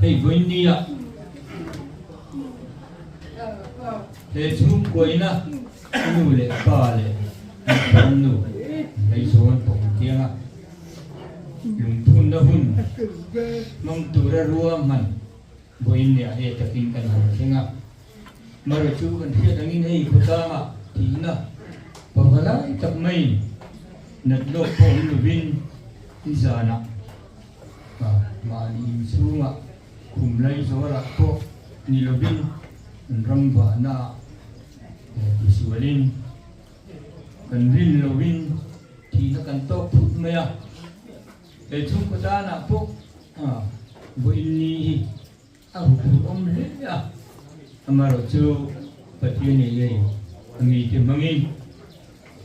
Hei vawinia he chhungkuaina nu leh pa leh an nu ngaihzawn pawh tianga lungphunna hun hmang tura ruahman vawinia he takin kan han thleng a. Mara chu kan hriat angin hei khawtlangah thihna pava lai tak maiin nat lawk pawh awm lovin nizanah Mahni inchhungah khum lai zawrah pawh ni lovin kan ram vahnaah tisualin kan rin lovin thihna kan tawk phut mai a. He chhungkaw tanah pawh vawiin ni hi A huphurh awm hle a, amaherawhchu Pathian ei ei a mite hmangin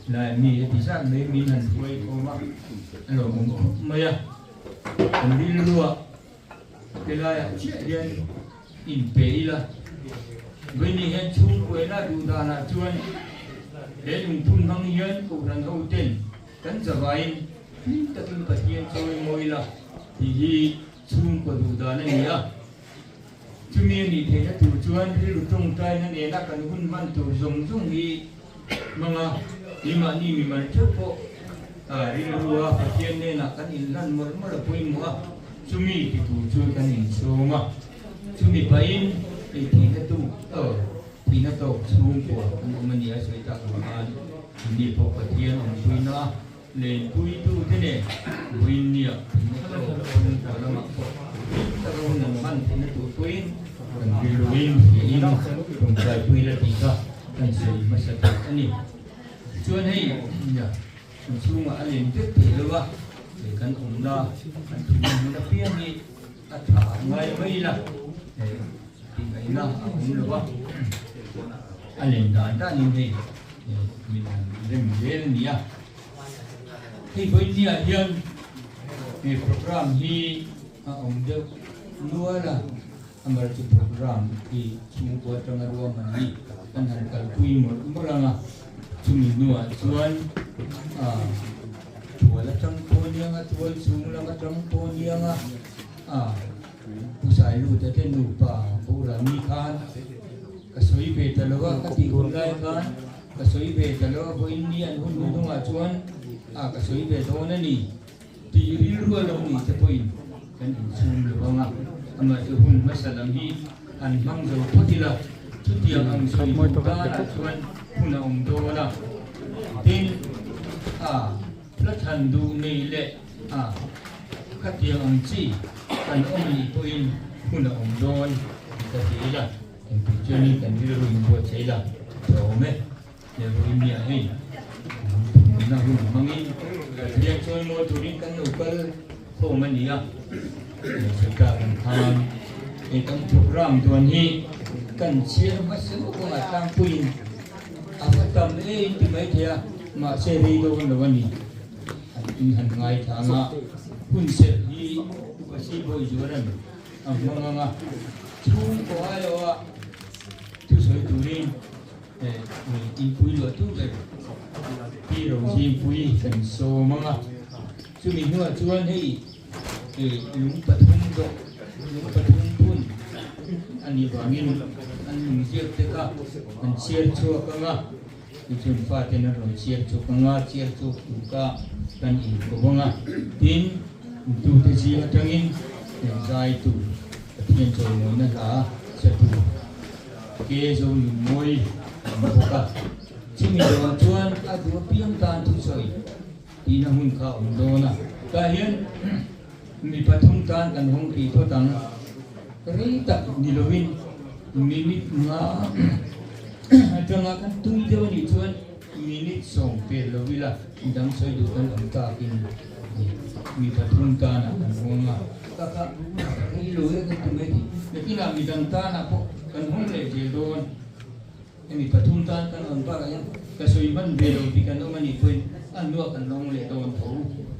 lai mi heti zat mai min han hruai khawm a, a lawmawm khawp mai a. Kan rilruah helaiah chiah hian inpe ila, vawiin hian chhungkuaina duh danah chuan he lungphun hmang hian Kohhran hoten kan zavaiin hlim takin Pathian chawi mawi ila tih hi Chhungkaw duh dan a ni a, chumi a nih theihna tur chuan rilru tawngtaina nena kan hun hman tur zawng zawng hi hmang a, keimahni mimal theuh pawh rilrua Pathian nenah kan inhlan mawlh mawlh a pawimawh a, chumi ti tur chu kan insawm a, chumi pahin ei thihna tu thihna tawk chhungkua kan awm a ni a sawi tak ang khan ni pawh Pathian awmpuina a. Lenpuitute nen Buinnia motor chhungkaw lamah pawh hlim taka hun an hman theihna tur pawhin kan rilruin hriain tawngtaipui la tih kha kan sawi hmasa tur a ni. Tichuan hei kan chhungah a len vek thei lo a, he kan awmna kan thutna hmun apiang hi a tha ngai mai ila tihngaihtna a awm lo a, a len dan danin hei Min han rem zel a ni a. Hei vawinia hian he program hi a awm deuh nual a, amaherawhchu program hi chhungkua atanga ruahman hi kan han kalpui mawlh mawlh ang a, chumi hnuah chuan tual atang pawh aniang a, tual chhung lam atang pawh aniang a, Pu Sailuta te nupa boral ni khan ka sawi ve ta lo a, ka tih hun lai khan ka sawi ve ta lo a, vawiin ni an hun hun hnungah chuan a ka sawi ve dawn a ni tih rilru a lo nih te pawhin kan inchhung lo ang a, amah chu hun hmasa lam hi han hmang zo phawt ila, chutiang ang sawi duh danah chuan hun a awm dawn a, tin a hla thlan duh nei leh a khatiang ang chi kan awm nih pawhin hun a awm dawn tih ka ti ila. Engtik chuanin kan rilru in buatsaih ila tha awm e. Rilru nia hei nunna hun hmangin Pathian chawi mawi turin kan lo kal khawm a ni a. Sawi ta kan khan hei kan program duan hi kan chhiar hmasa lawk anga tlangpuiin a va tam e in ti maithei a, mahse rei dawn lo a ni. In han ngaithla anga hun serh hi Upasi Bawizuala'n A hmang anga chhungkaw aiawha thusawi turin inpui luah tu ber Pi Rozingpui kan sawm anga, chumi hnuah chuan hei lung pathum dawh, lung pathum phun a nih vangin an lung ziak te kha an chhiar chhuak anga, tichuan faten an rawn chhiar chhuak anga, chhiar chhuak tur kha kan inkawp anga, tin. Tute zing atangin zaitu Pathian chawimawina hla satu ke zo nunmawi a awm bawk a. Chumi loah chuan a duh apiang tan thusawi tihna hun kha a awm dawn a. Tah hian mi pathum tan kan hawng tih phawt ang. Rei tak ni lovin minute nga atanga kan tum deuh a nih chuan minute sawm pel lo ila midang sawi duh kan awm takin Mi pathum tanah kan hawng a, ka kha rei lo e kan ti mai thei. Nakinah midang tanah pawh kan hawng leh zel dawn. Hemi pathum tan kan hawn bakah hian ka sawi hman ve lo tih kan awm a nih pawhin a hnuah kan hawng leh dawn tho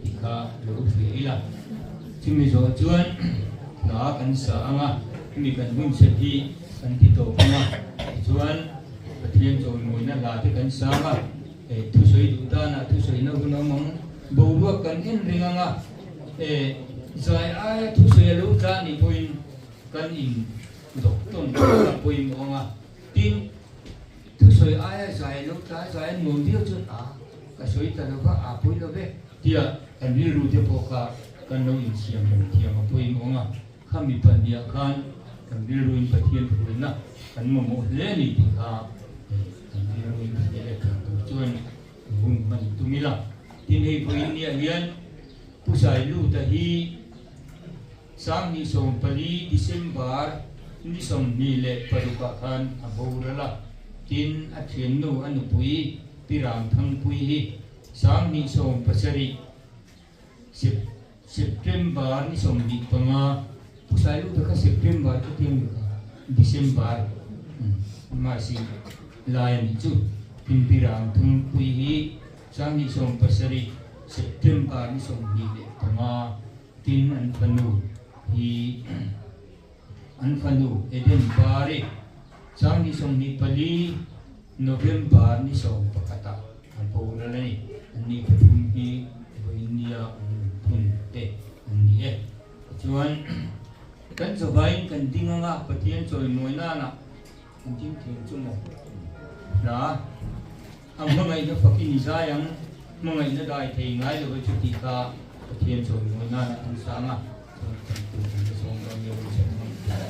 tih kha lo hria ila. Chumi zawh chuan hla kan sa ang a, hemi kan hun set hi kan ti tawp ang a, tichuan Pathian chawimawina hla te kan sang a. E thusawi duh danah thusawina hun awm ang, boruak kan en reng ang a, e zai aia thusawi a lo tla nih pawhin kan in dawk tawn tur a pawimawh ang a, tin thusawi aia zai lo tlai zai an nuam viau chuan a ka sawi ta lo va, a pawi lo ve tia kan rilru te pawh kha kan lo insiam reng thiam a pawimawh ang a, khami pahniah khan kan rilruin Pathian hruaina kan mamawh hle a ni tih kha kan rilruin hria leh thiam tur chuan hun hman tum ila. Tin hei vawiin niah hian Pu Sailuta hi 2014 December ni 26 ah khan a boral a, tin a thiannu a nupui Pi Ramthangpui hi 2017 September ni 25, Pu Sailuta kha September chu tiang ni kha December mahse lai a nih chu, tin Pi Ramthangpui hi 2017 September ni 25, Tin, an fanu hi an fanu Eden Pari 2024 November ni 11 ah a boral a ni. Anni pathum hi vawinia an lungphun te an ni e. Tichuan, kan chawvain kan ding anga Pathian chawimawi nana kan ding thei chu maw? Hla A hmangaihna fakin i zai ang, hmangaihna dai thei ngai lo e chu tih kha Pathian chawimawi nana kan sang a, chuan kan tur kan la sawm dawn nia Wilson hmang tur.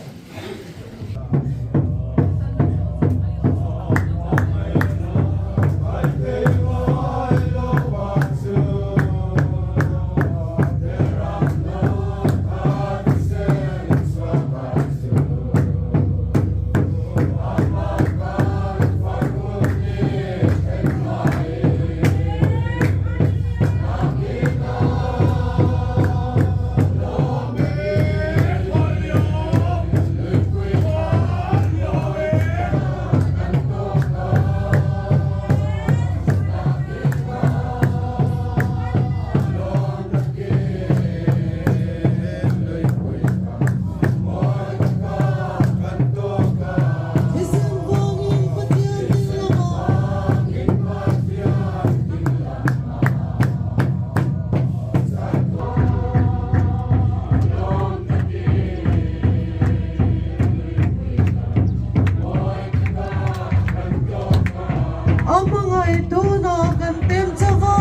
A hmangaih tunah kan pem chauh a.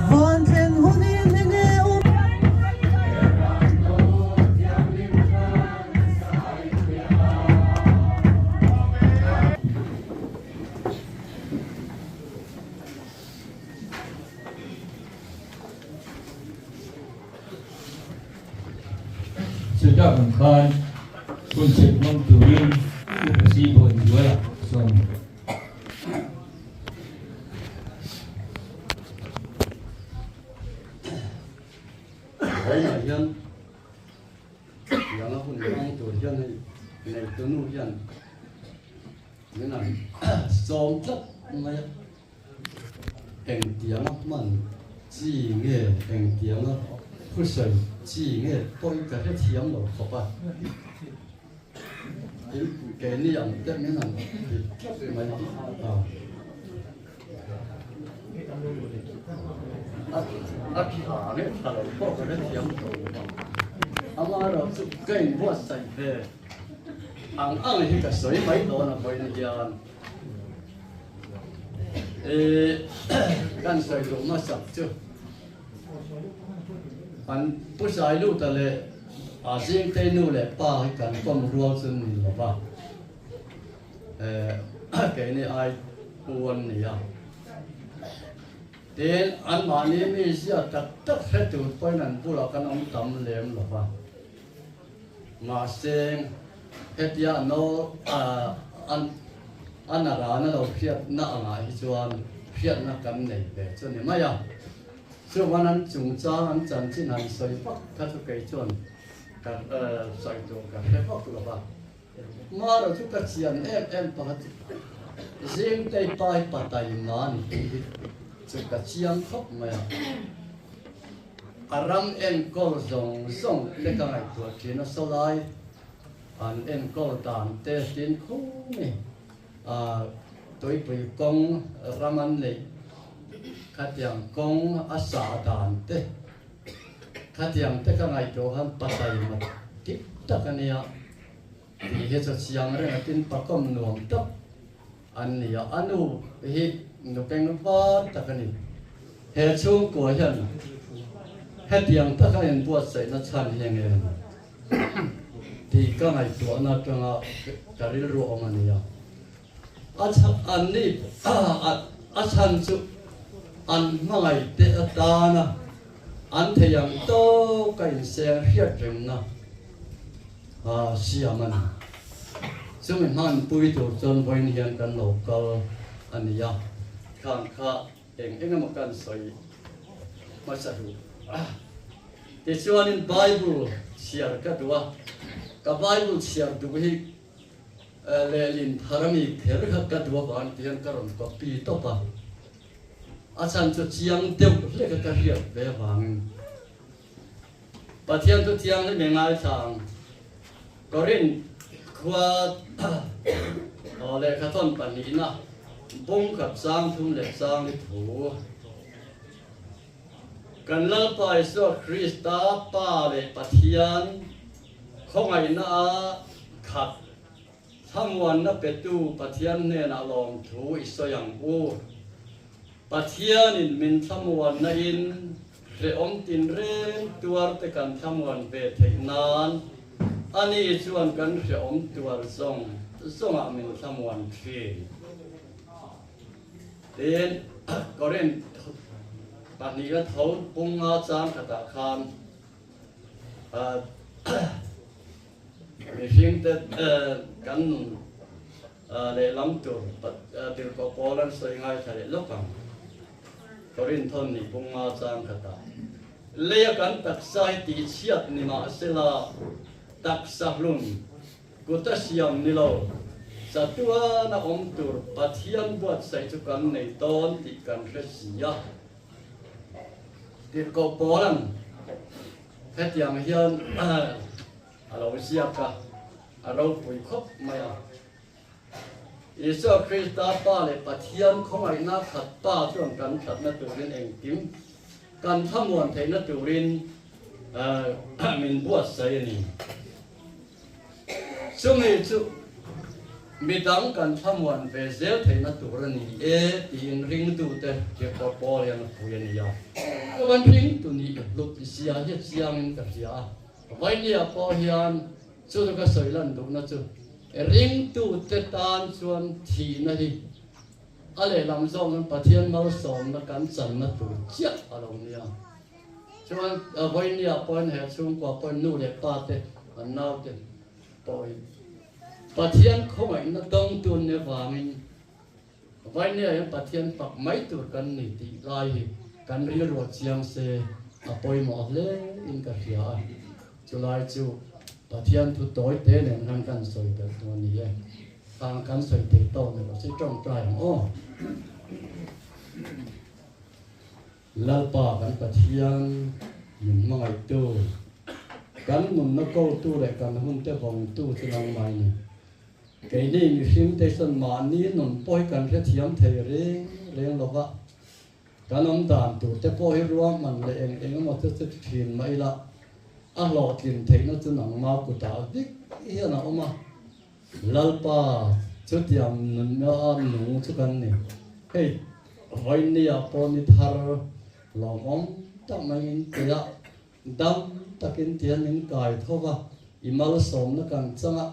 Van thlen hunin enge awm. Chutah ang khan hun chep hmang turin Upa Sibawi Zuala sawm. Vawiinah hian tianga hun hmang tur hian hei neitunu hian min han sawm tlat mai a. Engtianga hman chi nge, engtianga thusawi chi nge pawhin ka hrethiam lo khawp a. Tin, keini ang te min han ti tlat mai a. A tha nge tha lo pawh ka hrethiam lo a. Amaherawhchu ka inbuatsaih ve ang ang hi ka sawi mai dawn a vawiin hian. Kan sawi duh hmasak chu an Pu Sailuta leh a Zingtei nu leh pa hi kan kawm rual chu ni lo va, keini ai pu an ni a. Tin, anmahni mi zia tak tak hre tur pawhin an bulah kan awm tam lem lo va. Mahse, hetia a no a na rana lo hriatna angah hi chuan hriatna kan nei ve chu a ni mai a. Chuan an chungchang an chanchin han sawi vak kha chu kei chuan ka sawi tur ka hre vak lo va. Mara chu ka chian em em pakhat chu Zingtei pa hi Pataima a ni tih hi chu ka chiang khawp mai a. A ram enkawl zawng zawng te ka ngaihtuah thin a, sawlai an enkawl dan te tin khum i. Tuipui kawng ram an neih khatiang kawng a sah dan te khatiang te ka ngaihtuah khan pataima dik tak a nia tih hi chu chiang reng a tin pakawm nuam tak an ni a, a nu hi nu beng var tak a ni. He chhungkua hian hetiang taka inbuatsaihna chhan hi enge a ni tih ka ngaihtuahna atanga ka rilru awm a ni a. A an ni a chhan chu an hmangaih te atana an thei ang tawka inseng hriat rengna siam a ni. Chumi hmanpui tur chuan vawiin hian kan lo kal a ni a, khang kha eng eng emaw kan sawi hmasa duh. Tichuanin Bible chhiar ka duh a, ka Bible chhiar duh hi Lehlin thar a mi kher kha ka duh avang ti hian ka rawn copy tawp a, a chhan chu chiang deuh hlek a ka hriat ve avangin Pathian chu thianghlim e ngaithla ang. Korinth khua lehkhathawn pahnihna bung khat chang thum leh chang li thu. Kan Lalpa Isua Krista Pa leh Pathian Khawngaihna a khat thlamuanna petu Pathian hnenah lawmthu i sawi ang u. Pathianin min thlamuanna in hrehawm tinreng tuarte kan thlamuan ve theih nan ani chuan kan hrehawm tuar zawng zawngah min thlamuan thin. Tin, Korinth pahnihna tho punga chang khatah khan Mihringte kan nun lehlam tur tirhkoh pawl an sawi ngaithla leh lawk ang. Korinthawn nih bunga chang khatah, Leia kan taksa hi tihchhiat ni mahsela taksa hlun kuta siam ni lo, chatuana awm tur Pathian buatsaih chu kan nei dawn tih kan hre si a. Tirhkoh Paula'n hetiang hian a lo ziak a, a ropui khawp mai a. Isua Krista Pa leh Pathian khawngaihna khat Pa chuan kan thatna turin engkim kan thlamuan theihna turin min buatsaih a ni. Chumi chu midang kan thlamuan ve zel theihna tur a ni e tiin ringtute tirhkoh Paul hian a pui a ni a. Chuan ringtu nih hlut zia hi chiangin ka hria a, Vainia pawh hian chu chu ka sawi lan duhna chu ringtute tan chuan thihna hi a lehlam zawngin Pathian malsawmna kan channa tur chiah a lo nia. Chuan vawinia pawhin he chhungkua pawhin nu leh pa te an naute pawhin Pathian khawngaihna dawngtu an nih avangin vawinia hian Pathian fak mai tur kan ni tih lai hi kan rilruah chiang se a pawimawh hle in ka hria a, chulai chu Pathian thu tawi te nen khan kan sawi belh tur a ni e. Khang kan sawi thei tawk ni lo se tawngtai ang aw. Lalpa kan Pathian min hmangaihtu, kan nunna kotu leh kan hunte vawngtu chu nangmah i ni. Keini mihringte chuan mahni nun pawh hi kan hrethiam thei reng reng lo va, kan awm dan turte pawh hi ruahman leh eng eng emaw chu chu thin mah ila, a hlawhtlin theihna chu nangmah kutah vek hian a awm a. Lalpa, chutiang nunna nung chu kan ni. Hei, vawinia pawh ni thar lawmawm tak maiin tia dam takin tihian min kai tho va, i malsawmna kan chang a,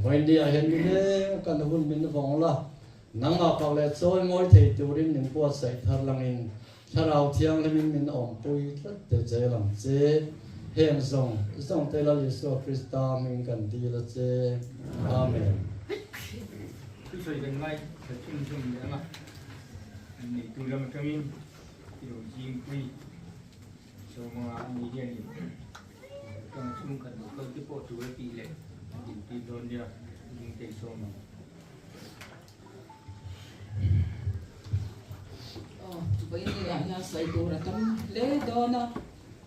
vawinia hian ni leng kan hun min vawng la, nangmah pak leh chawi ngawi thei turin min buatsaih thar langin Thlarau Thianghlimin min awmpui tlat te zel ang che. Heng zawng zawng te Lal Isua Krista hming kan dil a che. Amen. Thusawi kan ngai thla chhunzawm leh ang a, an neitu lam atangin i lo zingpui sawmanga ani hianin tang chhungkhat lo kal te pawh tul a tih leh an dintir dawn nia zingtei sawm ang. Aw, vawiin ah hian sawi tur a tam hle dawn a,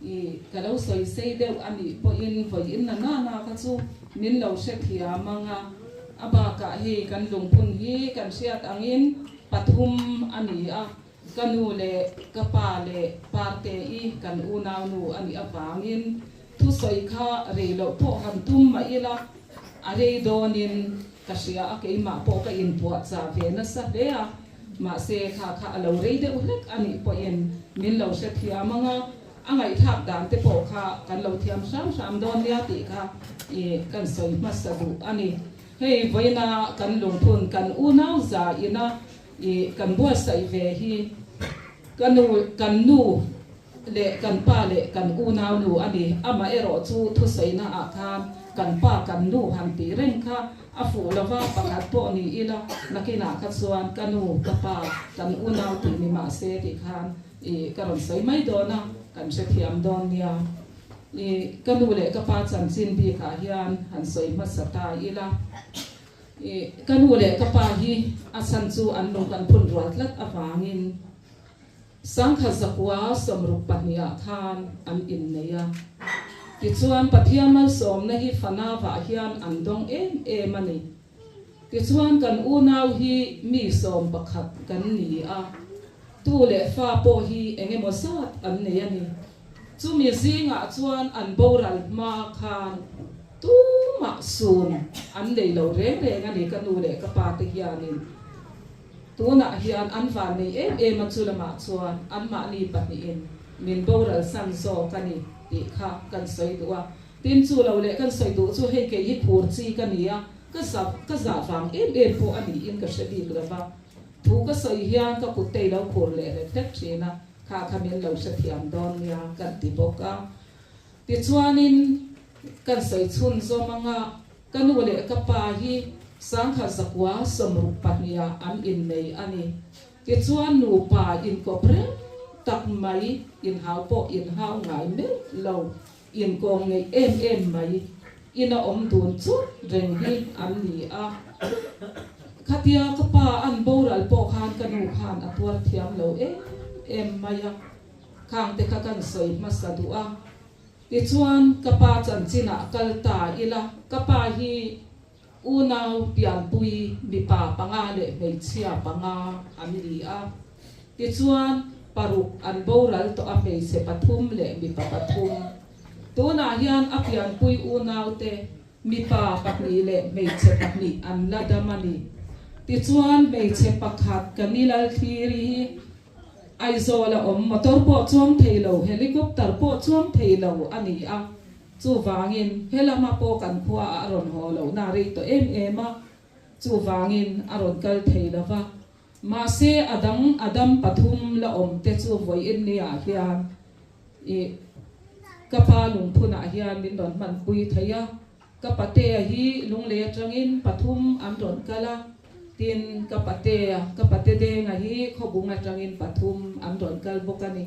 i ka lo sawi sei deuh a nih pawhin vawiin na nana kha chu min lo hrethiam ang a. A bakah hei kan lungphun hi kan hriat angin pathum a ni a, ka nu leh ka pa leh Parte-i kan unaunu a nih avangin thusawi kha rei loh pawh han tum mah ila a rei dawnin ka hria a, keimah pawh ka inpuahchah ve nasa hle a, mahse kha kha a lo rei deuh hlek a nih pawhin min lo hrethiam ang a. A ngaihthlak dan te pawh kha kan lo thiam hram hram dawn nia tih kha i kan sawi hmasa duh a ni. Hei vawiina kan lungphun kan unau za ina i kan buatsaih ve hi ka nu kan nu leh kan pa leh kan unau nu a ni. Amaherawh chu thusawiina ah khan kan pa kan nu han tih reng kha a fuh lova pakhat pawh ni ila nakinah kha chuan ka nu ka pa kan unau tih ni mahse tih khan I ka rawn sawi mai dawn a, kan hrethiam dawn nia. I ka nu leh ka pa chanchin bikah hian han sawi hmasa ta ila. I ka nu leh ka pa hi a chhan chu an lung kan phun rual tlat avangin Sangkhat zakua 62ah khan an innei a. Tichuan Pathian malsawmna hi fanavah hian an dawng em em a ni. Tichuan kan unau hi mi 11 kan ni a, tu leh fa pawh hi eng emaw zat an nei a ni. Chumi zingah chuan an boral hma khan tumah sun an nei lo reng reng a ni ka nu leh ka pa te hianin. Tunah hian an van nei em em a chulamah chuan anmahni pahnihin min boral san zawk a ni tih kha kan sawi duh a. Tin chu lo leh kan sawi duh chu hei kei hi phur chi ka ni a, ka zah ka zah vang em em pawh a niin ka hre bik lo va. Thu ka sawi hian ka kut te i lo phur leh hlek hlek thin a, kha kha min lo hrethiam dawn nia kan ti bawk a. Tichuanin kan sawi chhun zawm anga ka nu leh ka pa hi 1962ah an innei a ni. Tichuan nupa inkawp reng tak mai inhau pawh inhau ngai meuh lo. Inkawm ngeih em em mai ina awm dun chut reng hi an ni a. Khatia ka pa an boral pawh khan ka nu khan a tuar thiam lo em em mai a, khang te kha kan sawi hmasa duh a. Tichuan ka pa chanchinah kal ta ila, ka pa hi unau pianpui mipa panga leh hmeichhia panga an ni a. Tichuan, paruk an boral tawh a hmeichhe pathum leh mipa pathum. Tunah hian a pianpui unaute mipa pahnih leh hmeichhe pahnih an la dam a ni. Tichuan, hmeichhe pakhat Kanilal Thliri hi Aizawl a awm, motor pawh chuang thei lo, helicopter pawh chuang thei lo a ni a. Chuvangin, he lama pawh kan khuaah a rawn haw lohna a rei tawh em em a, chuvangin a rawn kal thei lo va. Mahse a dang a dam pathum la awm te chu vawiin niah hian i ka pa lungphunah hian min rawn hmanpui thei a, ka patea hi lunglei atangin pathum an rawn kal a, tin ka patea ka pate denga hi khawbung atangin pathum an rawn kal bawk a ni.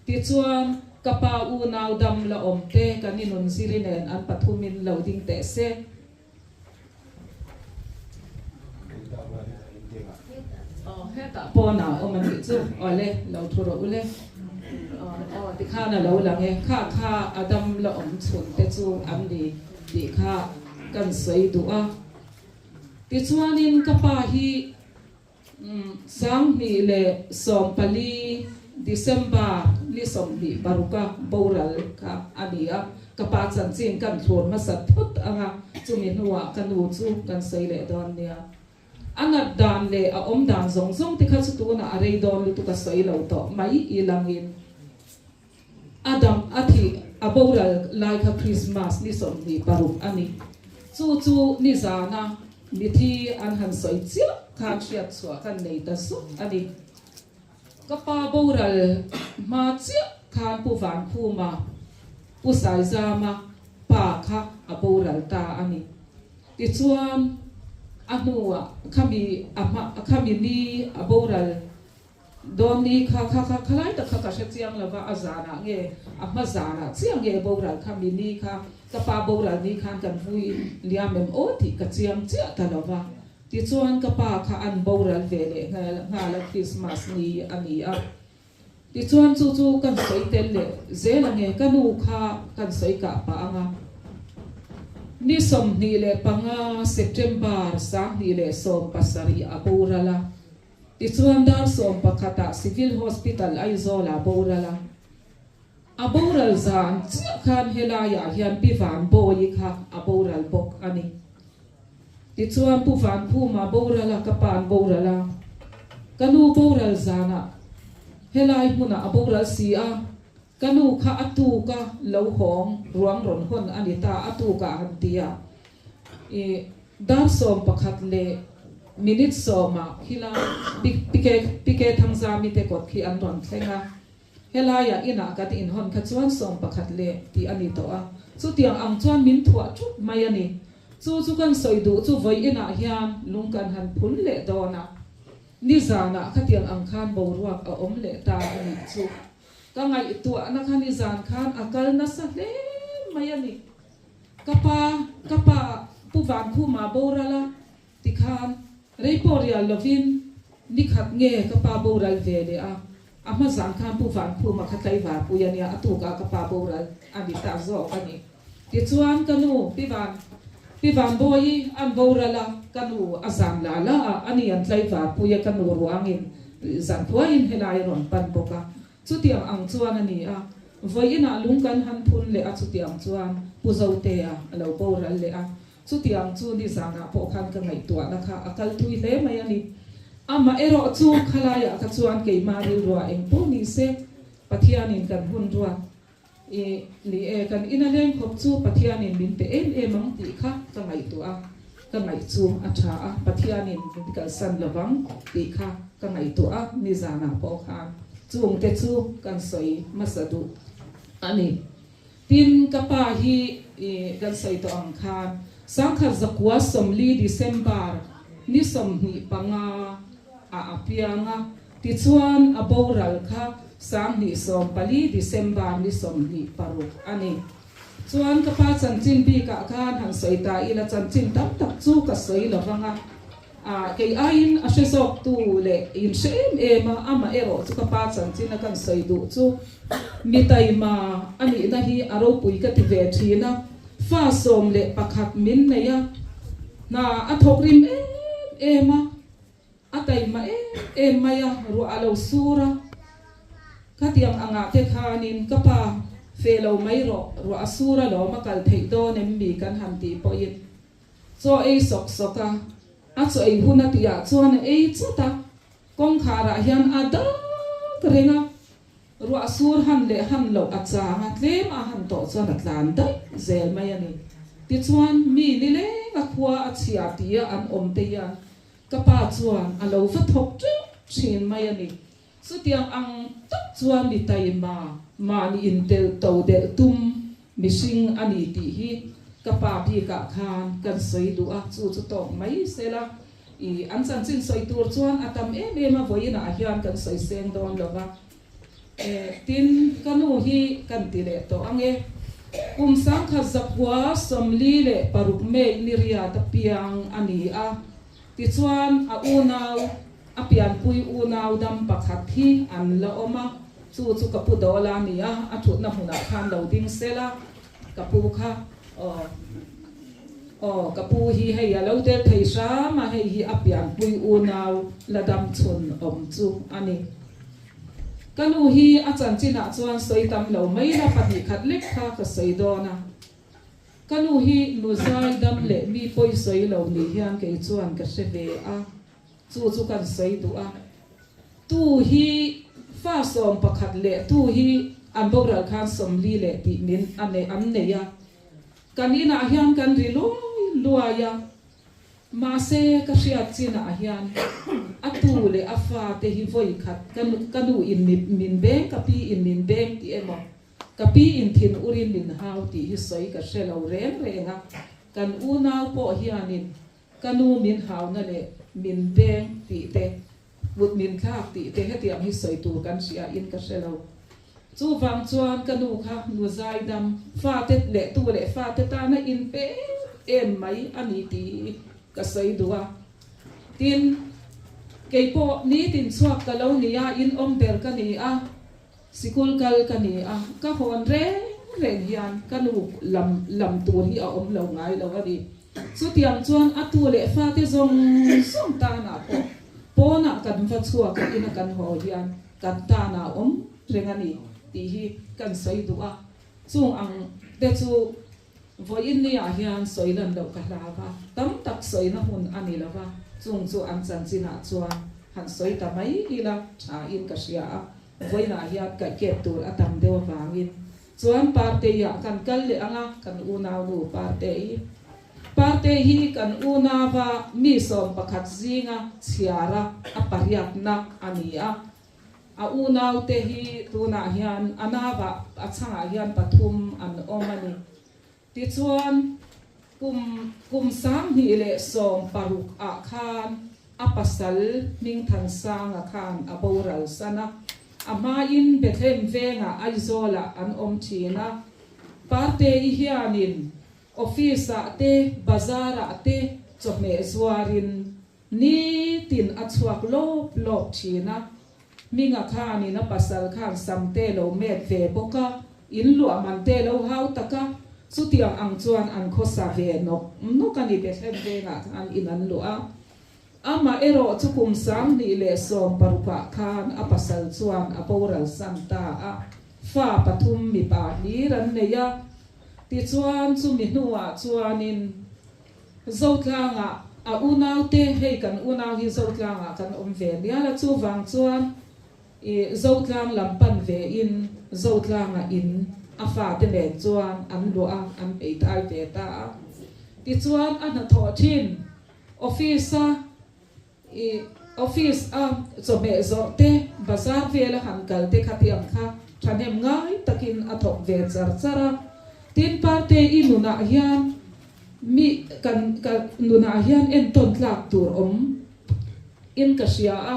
Tichuan ka pa unau dam la awm te kan inun ziri nen an pathumin lo ding teh se. Hetah pawn ah awm a nih chu awle lo thu rawh ule aw tikhan a lo lang e kha kha a dam la awm chhun te chu an ni tih kha kan sawi duh a tichuanin ka pa hi 2014 December ni 26 a boral kha a ni a, ka pa chanchin kan thlur hmasa thut ang a, chumi hnuah ka nu chu kan sawi leh dawn nia. A nat dan leh a awm dan zawng zawng te kha chu tunah a rei dawn lutuk a sawi lo tawh mai ilangin a dam a thih a boral lai kha Christmas ni 26 a ni. Chu chu nizana mithi an han sawi chiah khan hriat chhuah khan nei ta zuk a ni. Ka pa boral hma chiah khan Pu Vankhuma, Pu Saizama pa kha a boral ta a ni. Tichuan a hnuah khami a hma khami ni a boral Dawn ni kha kha kha khalai tak kha ka hre chiang lo va, a zanah nge a hma zanah chiah nge boral kha mi ni kha ka pa boral ni khan kan vui liam em aw tih ka chiang chiah ta lo va. Tichuan ka pa kha an boral ve leh nghal a Christmas ni a ni a. Tichuan chu chu kan sawi tel leh zel ange ka nu kha kan sawi kah pah ang a. Ni 25 September 2017 a boral a. Tichuan dar sawmpakhat ah Civil Hospital Aizawl ah boral a. A boral zan chiah khan helai ah hian Pi Van Bawi kha a boral bawk a ni. Tichuan Pu Van Khuma boral a, ka pa'n boral a, ka nu boral zanah helai hmunah a boral si a, ka nu kha a tuk a lo hawng ruang rawn hawn a ni ta, a tukah han ti a, i dar 11 leh minute sawmah khilai Pike Thangzami te kawt khi an rawn thleng a. Helaiah inah kan inhawn kha chuan 11 leh tih a ni tawh a, chutiang ang chuan min thuah thup mai a ni. Chu chu kan sawi duh chu vawi inah hian lung kan han phun leh dawn a, nizanah khatiang ang khan boruak a awm leh ta a nih chu. Ka ngaihtuahna kha nizan khan a kal nasa hle mai a ni. Ka pa, ka pa Pu Vankhuma boral a Tikhan, rei pawh rial lovin ni khat nge ka pa boral ve leh a, a hma zan khan Pu Vankhuma kha tlaivar pui a nia, a tukah ka pa boral a ni ta zawk a ni. Tichuan ka nu Pi Van, Pi Vanbawi an boral a, ka nu a zan la la a, ani an tlaivar pui a, ka nu ruangin zan khuaiin helai a rawn pan bawk a. Chutiang ang chuan a ni a, vawiinah lung kan han phun leh a, chutiang chuan Pu Zotea a lo boral leh a, chutiang chu nizanah pawh khan ka ngaihtuahna kha a kal thui hle mai a ni. Amah erawh chu khalaiah kha chuan keimah rilruah eng pawh ni se, Pathianin kan hun ruat i ni e, kan ina leng khawp chu Pathianin min pe em em ang tih kha ka ngaihtuah a, ka ngaih chu a tha a, Pathianin min kalsan lovang tih kha ka ngaihtuah a, nizanah pawh khan chungte chu kan sawi hmasa duh a ni. Tin, ka pa hi i kan sawi tawh ang khan 1940 December ni 25 ah a piang a, Tichuan, a boral kha 2014 December ni 26 a ni. Chuan ka pa chanchin bikah khan han sawi ta ila chanchin tam tak chu ka sawi lo vang a, ah kei aiin a hre zawktu leh in hre em em a, amah erawh chu ka pa chanchin a kan sawi duh chu mi taima a nihna hi a ropui ka ti ve thin a, fa 11 min nei a, hna a thawk rim em em a. A taima em em mai a, ruah a lo sur a. Khatiang angah te khanin ka pa fe lo mai rawh, ruah a sur a lawm a kal theih dawn em mi kan han tih pawhin chaw ei sawk sawk a, a chaw ei hun a tihah chuan a ei chawt a, kawngkharah hian a dak reng a, ruah sur han leh han loh a chang a, tlem a han tawh chuan a tlan daih zel mai a ni. Tichuan mi nileng a khua a chhia tia an awm te hian Ka pa chuan a lo va thawk teuh thin mai a ni. Chutiang ang tak chuan mi taima, mahni intel to delh tum mihring a ni tih hi ka pa bikah khan kan sawi duh a, chu chu tawk mai sela. I an chanchin sawi tur chuan a tam em em a, vawiinah hian kan sawi seng dawn lo va. Tin, ka nu hi kan ti leh tawh ang e. Kum 1946 May ni riat a piang a ni a, tichuan a unau, a pianpui unau dam pakhat hi an la awm a, chu chu ka pu dawl a ni a, a thutna hmunah khan lo ding sel a, ka pu kha aw aw ka pu hi hei a lo tel thei hram a, hei hi a pianpui unau la dam chhun awm chu a ni. Ka nu hi a chanchinah chuan sawi tam lo mai la pahnih khat lek kha ka sawi dawn a. Ka nu hi nu zai dam leh mi pawi sawi lo ni hian kei chuan ka hre ve a, chu chu kan sawi duh a. Tu hi fa 11 leh tu hi an boral khan 40 leh tih min a nei an nei a. Kan inah hian kan ri luai luai a. Mahse, ka hriat chinah hian a tu leh a fate hi vawi khat ka nu in min beng, ka pi in min beng tih emaw, ka pi in thin urin min hau tih hi sawi ka hre lo reng reng a. Kan unau pawh hianin ka nu min hauna leh min beng tih te, kut min thlak tih te hetiang hi sawi tur kan hria in ka hre lo. Chuvang chuan ka nu kha nu zaidam, fate leh tu leh fate tana inpe em em mai a ni tih ka sawi duh a. Tin, kei pawh nitin chhuak ka lo ni a, inawm ber ka ni a, sikul kal ka ni a, ka hawn reng reng hian ka nu lam lam tur hi a awm lo ngai lo a ni. Chutiang chuan a tu leh fate zawng zawng tanah pawh pawnah kan va chhuak a, ina kan haw hian kan tanah awm reng a ni tih hi kan sawi duh a. Chung ang te chu vawiin niah hian sawi lan loh ka hlau a, tam tak sawina hun a ni lo va, chung chu an chanchinah chuan han sawi ta mai ila thain ka hria a, vawiinah hian kaihkep tur a tam deuh avangin Chuan Partei-ah kan kal leh ang a, kan unaunu Partei. Partei hi kan unauva mi 11 zinga chhiara a pariatna a ni a. A unaute hi tunah hian a nauvah a chhangah hian pathum an awm a ni. Tichuan, kum kum 2016 ah khan a pasal Hmingthansanga khan a boral san a. A hmain Bethlehem vengah Aizawlah an awm thin a. Partei hianin office-ah te, bazar-ah te chawhmeh zuarin nitin a chhuak lawp lawp thin a. Hminga khanin a pasal khan sam te lo met ve bawk a, in luah man te lo hau tak a, chutiang ang chuan an khawsa ve nawk nawk a ni Bethlehem vengah khan in an luah a. Amah erawh chu kum 2016 ah khan a pasal chuan a boral san ta a, fa pathum mipa hlir an nei a. Tichuan chumi hnuah chuanin Zotlangah a unaute, hei kan unau hi Zotlangah kan awm ve mial a, chuvang chuan i Zotlang lam pan vein Zotlangah in a fate nen chuan an luah a, an hmeithai ve ta a. Tichuan a hnathawh thin. Office a i office a chawhmeh zawrh te, bazar vel a han kal te kha tiang kha thahnem ngai takin a thawk ve char char a. Tin, Parte i nunah hian mi kan ka nunah hian entawn tlak tur awm in ka hria a.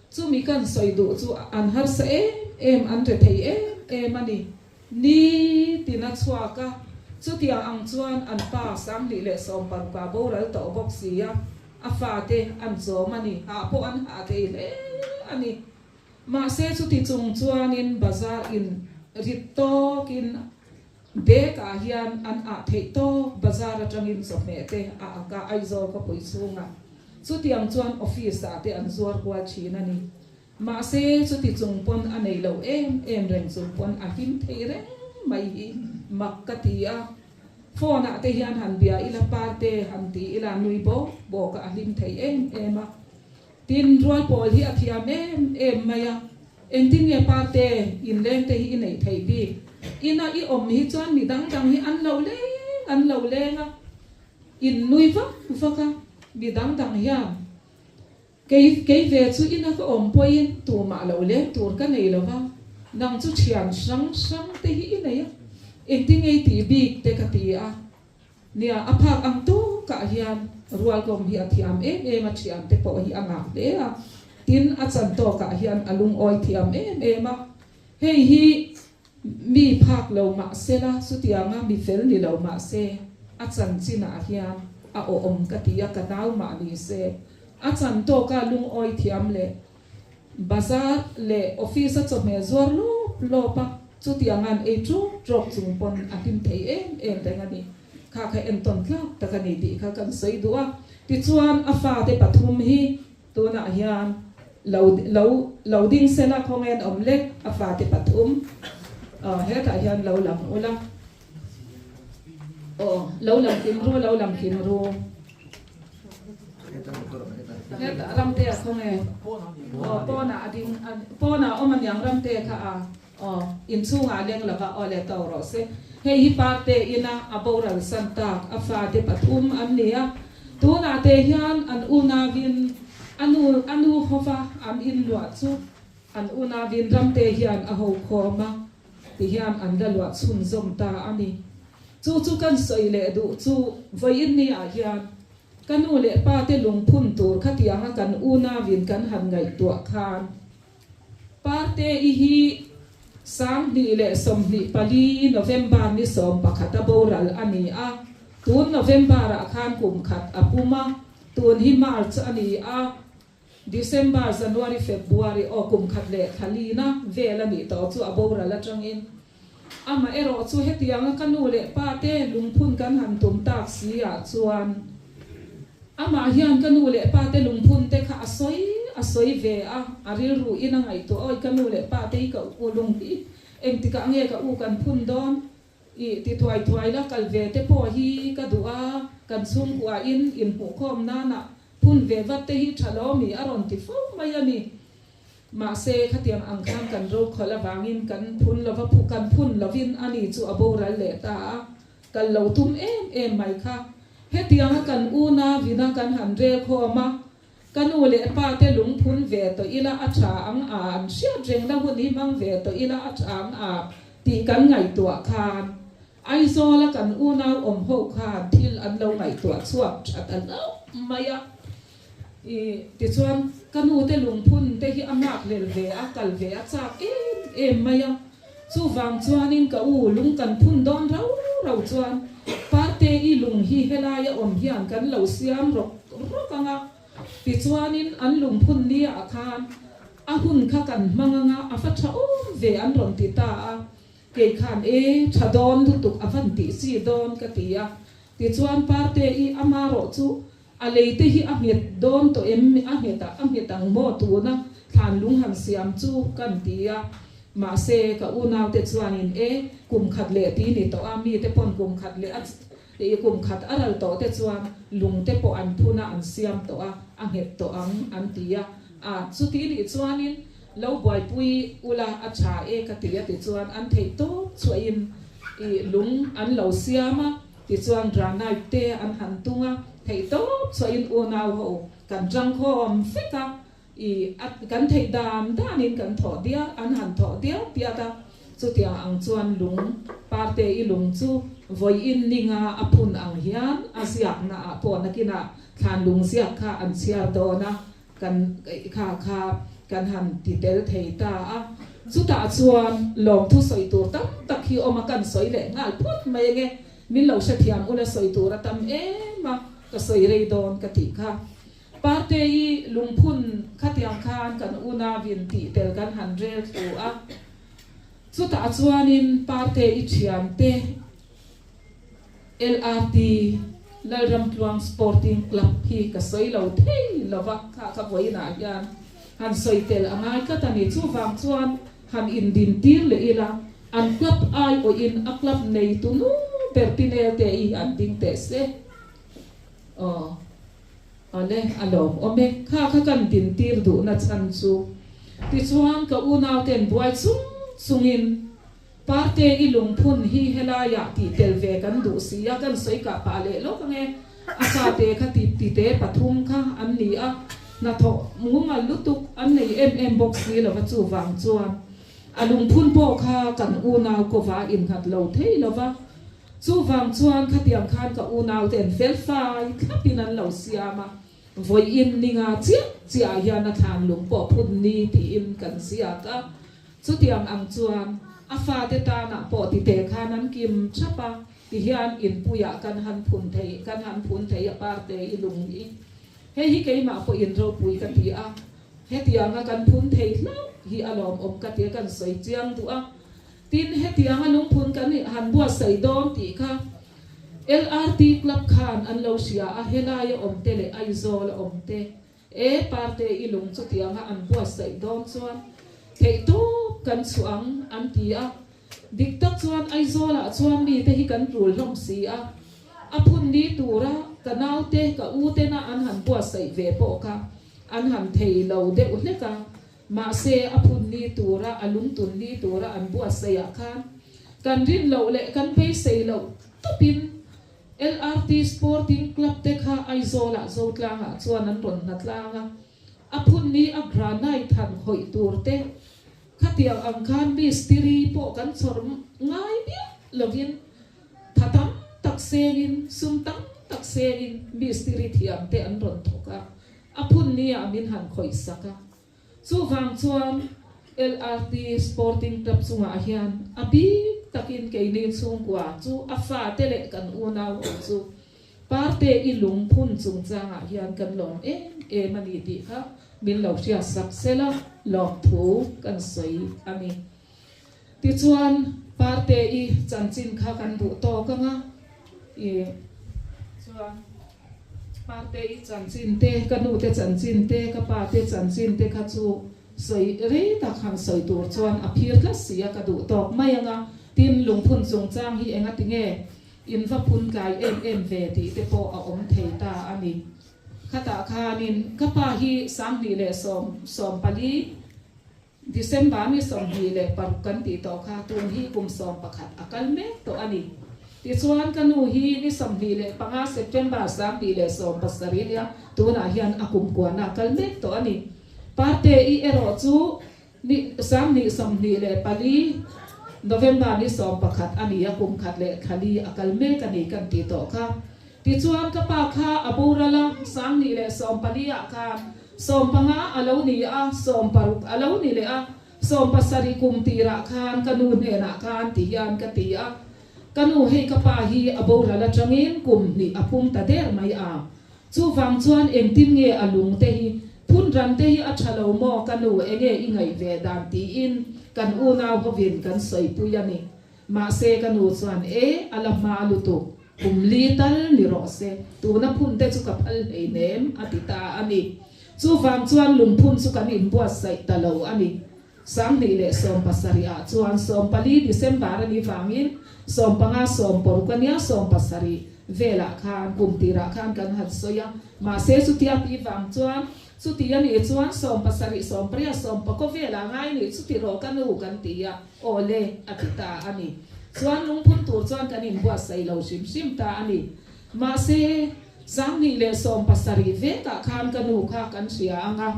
Chumi kan sawi duh chu an harsa em em, an re thei em em a ni. Ni tin a chhuak a, chutiang ang chuan an pa 2016 a boral tawh bawk si a, a fate an chawm a ni, hah pawh an hah thei hle a ni. Mahse chuti chung chuanin bazar in rit tawkin bag ah hian an ah theih tawk, bazar atangin chawhmeh te a ak a, Aizawl khawpui chhungah chutiang chuan office ah te an zuar kual thin a ni. Mahse, chuti chung pawn a nei lo em em reng chung pawn a hlim thei reng mai hi mak ka ti a. Phone ah te hian han bia ila parte han ti ila nui bawk bawk a a hlim thei em em a. Tin, rual pawl hi a thiam em em mai a. Engtin nge parte inleng te hi i neih theih bik? Ina i awm hi chuan mi dang dang hi an lo leng an lo leng a, in nui vak vak a, mi dang dang hian Kei, kei ve chu ina ka awm pawhin tumah lo leng tur ka nei lo va, nang chu thian hrang hrang te hi i nei a, engtin ngei tih bik te ka ti a. Nia, a phak ang tawkah hian rualkawm hi a thiam em em a, thian te pawh hi a ngah hle a, tin a chan tawkah hian a lungawi thiam em em a, hei hi mi phak lo mah sela, chutianga mi fel ni lo mah se, a chanchinah hian a awhawm ka ti a, ka nau mah ni se, a chan tawka lungawi thiam leh bazar leh office a chawhmeh zuar lawp lawp a, chutianga'n ei ṭawk ṭawk chung pawn a hlim thei em em reng a ni. Kha kha entawn tlak tak a ni tih kha kan sawi duh a, tichuan a fate pathum hi Tunah hian lo lo lo ding sela khawngain awm lek a fate pathum aw hetah hian lo lang ula aw lo lang kim ru lo lang kim ru hetah ramte a khawnge aw pawnah a ding pawnah awm aniang ramte kha a aw inchhungah leng lova aw le to rawh se hei hi parte ina a boral san tak a fate pathum an ni a tunah te hian an unauin a nu a nu hova an inluah chu an unauin ramte hian a ho khawm a ti hian an la luah chhunzawm ta a ni chu chu kan sawi leh duh chu vawiin ni ah hian ka nu leh pa te lungphun tur khatianga kan unauin kan han ngaihtuah khan Parte-i hi 2024 November ni 11 a boral a ni a, tun November-ah khan kum khat a pum a, tun hi March a ni a, December, January, February aw kum khat leh thla lina vel a nih tawh chu a boral atangin. Amaherawh chu hetianga ka nu leh pa te lungphun kan han tum tak si ah chuan amah hian ka nu leh pa te lungphun te kha a sawi a sawi ve a, a rilru in a ngaihtuah awi ka nu leh pa te hi ka u lung hi engtikah nge ka u kan phun dawn i ti thuai thuai la kal ve te pawh hi ka duh a, kan chhungkua in inhmuhkhawm nana phun ve vat te hi tha lo mi a rawn ti fo mai a ni. Mahse, khatiang ang khan kan rokhawlh avangin kan phun lova phu kan phun lovin ani chu a boral leh ta a, kal lo tum em em mai kha. Hetianga kan una vina kan han rel khawm a, ka nu leh pa te lung phun ve tawh ila a tha ang a, an hriat rengna hun hi hmang ve tawh ila a tha ang a tih kan ngaihtuah khan Aizawla kan unau awm ho khan thil an lo ngaihtuah chhuak tha ta hlauh mai a. I tichuan ka nu te lungphun te hi a nghak hlel ve a, kal ve a chak em em mai a. Chuvang chuanin ka u lung kan phun dawn rau rau chuan Parte i lung hi helaia awm hian kan lo siam rawk rawk ang a. Tichuanin an lungphun nia khan a hun kha kan hmang ang a, a va tha awm ve an rawn ti ta a. Kei khan e, tha dawn lutuk a van tih chi dawn ka ti a. Tichuan Parte i amarawh chu A lei te hi a nghet dawn tawh em? A nghet a, a nghet ang maw tuna thlan lung han siam chu kan ti a. Mahse, ka unaute chuanin e, kum khat leh ti ni tawh a, mite pawn kum khat leh a i kum khat a ral tawh te chuan lung te pawh an phun a, an siam tawh a, a nghet tawh ang an ti a. A, chuti nih chuanin lo buaipui ula a tha e ka ti a tichuan an theih tawp chhuahin i lung an lo siam a. Tichuan granite te an han tung a, theihtawp chhuahin unau ho kan tangkhawm vek a, i a kan theih dan danin kan thawh dial an han thawh dial piat a, chutiang ang chuan lung parte i lung chu vawiin ninga a phun ang hian a ziakna ah pawh nakinah thlan lung ziak kha an chhiar dawn a, Kan kha kha kan han ti tel thei ta a, chutah chuan lawmthu sawi tur tam tak hi awm a, kan sawi leh nghal phawt mai ange, min lo hrethiam ula sawi tur a tam em a, ka sawi rei dawn ka tih kha. Partei lungphun khatiang khan kan unauin tih tel kan han rel thlu a, chutah chuanin Partei thiante, LRT, Lalramtluang Sporting Club hi ka sawi lo thei lo va, kha ka vawiinah hian han sawi tel a ngai tlat a ni. Chuvang chuan han indin tir leh ila, an club aiawhin a club neitu nu ber Tinel te i han ding teh se. Aw, awle, a lawmawm e. Kha kha kan din tir duhna chhan chu. Tichuan ka unauten buai chung chungin Parte i lungphun hi helaiah tih tel ve kan duh si a, kan sawi kah pah leh lawk ange. A fate kha ti tite pathum kha an ni a, hnathawh mumal lutuk an nei em em bawk si lova chuvang chuan a lungphun pawh kha kan unau kova innghat lo thei lova, chuvang chuan khatiang khan ka unau ten felfai thlapin an lo siam a, vawiin ninga chiah chiah ah hian a thlan lung pawh phun ni tiin kan ziak a. Chutiang ang chuan a fate tanah pawh tite khan an kim thap a, tihian inpuiah kan han phun thei, kan han phun thei a parte i lung hi. Hei hi keimah pawhin ropui ka ti a, hetianga kan phun thei hlauh hi a lawmawm ka ti a, kan sawi chiang duh a. Tin, hetianga lungphun kan han buatsaih dawn tih kha LRT Club khan an lo hria a, helaia awmte leh Aizawla awmte E parte i lung chutianga an buatsaih dawn chuan theihtawp kan chhuah ang an ti a. Dik tak chuan Aizawlah chuan mite hi kan tul hlawm si a, a phun ni tura ka naute ka u tena an han buatsaih ve pawh kha an han thei lo deuh hlek a, mahse a phun ni tura a lungtun ni tura an buatsaihah khan kan rin loh leh kan beisei loh tawpin LRT Sporting Club te kha Aizawlah Zotlangah chuan an rawn hna tlang a, a phun ni a granite han khawih tur te khatiang ang khan mistiri pawh kan chhawr ngai miah lovin tha tam tak sengin sum tam tak sengin mistiri thiam te an rawn thawk a, a phun ni ah min han khawih sak a. Chuvang chuan LRT Sporting Club chungah hian a bik takin keini chhungkua chu a fate leh kan unau ho chu Parte i lungphun chungchangah hian kan lawm em em a ni tih kha min lo hriatsak sela lawmthu kan sawi a ni. Tichuan. Parte-i chanchin kha kan duh tawk ang a, i chuan Parte-i chanchin te, ka nu te chanchin te, ka pa te chanchin te kha chu sawi rei tak han sawi tur chuan a phir tlat si a, ka duh tawk mai ang a. Tin, lungphun chungchang hi engati nge in va phun tlai em em ve tih te pawh a awm thei ta a ni. Khatah khanin ka pa hi 2014 December ni 26 kan tih tawh kha tun hi kum 11 a kal mek tawh a ni. Tichuan ka nu hi ni 25 September 2017 nia tunah hian a kum kuana a kal mek tawh a ni. Parte-i erawh chu ni 2024 November ni 11 a ni a, kum khat leh thla li a kal mek a ni kan tih tawh kha. Tichuan ka pa kha a boral a, 2014 ah khan 15 a lo ni a, 16 a lo ni leh a, 17 kum tirah khan ka nu hnenah khan ti hian ka ti a, Ka nu hei ka pa hi a boral atangin kum hnih a pum ta der mai a, chuvang chuan engtin nge a lung te hi phun ran te hi a tha lo maw ka nu enge i ngaih ve dan tiin kan unau hovin kan sawipui a ni. Mahse ka nu chuan e a la hma lutuk. Kum li tal ni rawh se, tuna phun te chu ka phal hlei nem, a ti ta a ni. Chuvang chuan lungphun chu kan inbuatsaih ta lo a ni. 2017 ah chuan 14 December a nih vangin 15 16 a nia 17 velah khan kum tirah khan kan han sawi a. Mahse chutia tih vang chuan chuti a nih chuan 17 18 19 velah ngai nih chuti rawh ka nu kan ti a. Aw le, a ti ta a ni. Chuan lungphun tur chuan kan inbuatsaih lo hrim hrim ta a ni. Mahse, 2017 vekah khan ka nu kha kan hria ang a,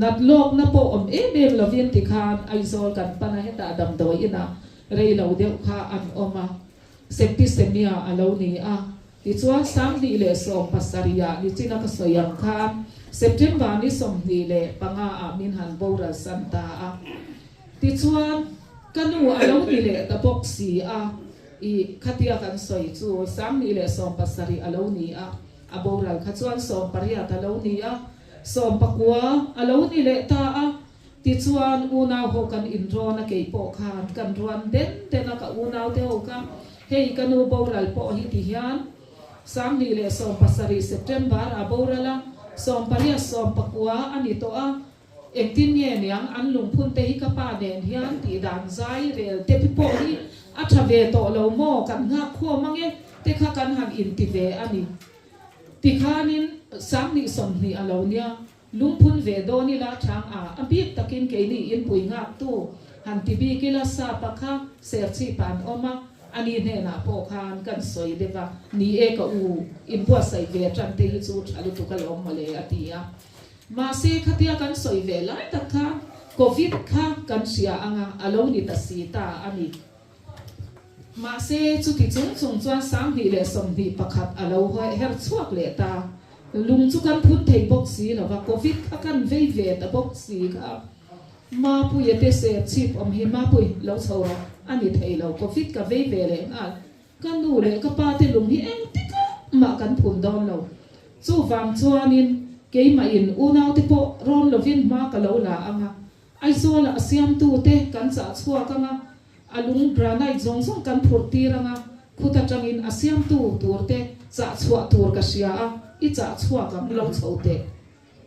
nat lawkna pawh awm em em lovin tikhan Aizawl kan pan a, hetah damdawi inah rei lo deuh kha an awm a, septicemia a lo ni a. Tichuan, 2017 ah nichina ka sawi ang khan September ni 25 ah min han boral san ta a. Tichuan, ka nu a lo ni leh ta bawk si a, i khatia kan sawi chu 2017 a lo ni a, a boral kha chuan 18 a lo ni a, 19 a lo ni leh ta a. Tichuan, unau ho kan inrawn a keipawh khan kan ruan den den a, ka unau te ho kha hei ka nu boral pawh hi ti hian 2017 September a boral a, 18 19 a ni tawh a, Engtin nge niang an lungphun te hi ka pa nen hian tih dan zai rel te pawh hi a tha ve tawh lo maw kan nghak khawm ange te kha kan han inti ve a ni. Tikhanin 2020 a lo nia, lungphun ve dawn ila chang a, a bik takin keini inpui nghaktu han ti bik ila sapa kha serchhip ah an awm a, ani hnenah pawh khan kan sawi deuh a, ni e ka u, inbuatsaih ve tan te hi chu tha lutuk alawm mawle a ti a. Mahse khatia kan sawi ve lai tak kha Covid kha kan hria anga a lo ni ta si ta a ni. Mahse chuti chung chung chuan 2021 a lo her chhuak leh ta. Lung chu kan phun thei bawk si lo va, Covid kha kan vei ve ta bawk si kha. Mapuia te ser chhip awm hi Mapui lo chho rawh a ni thei lo, Covid ka vei ve leh nghal. Ka nu leh ka pa te lung hi engtikah mah kan phun dawn lo. Chuvang chuanin keimahin unaute pawh rawn lovin hma ka lo la ang a, Aizawlah a siamtute kan chah chhuak ang a, a lung granite zawng zawng kan phurh tir ang a, khut atangin a siamtu turte chah chhuah tur ka hria a, i chah chhuak ang lo chho teh.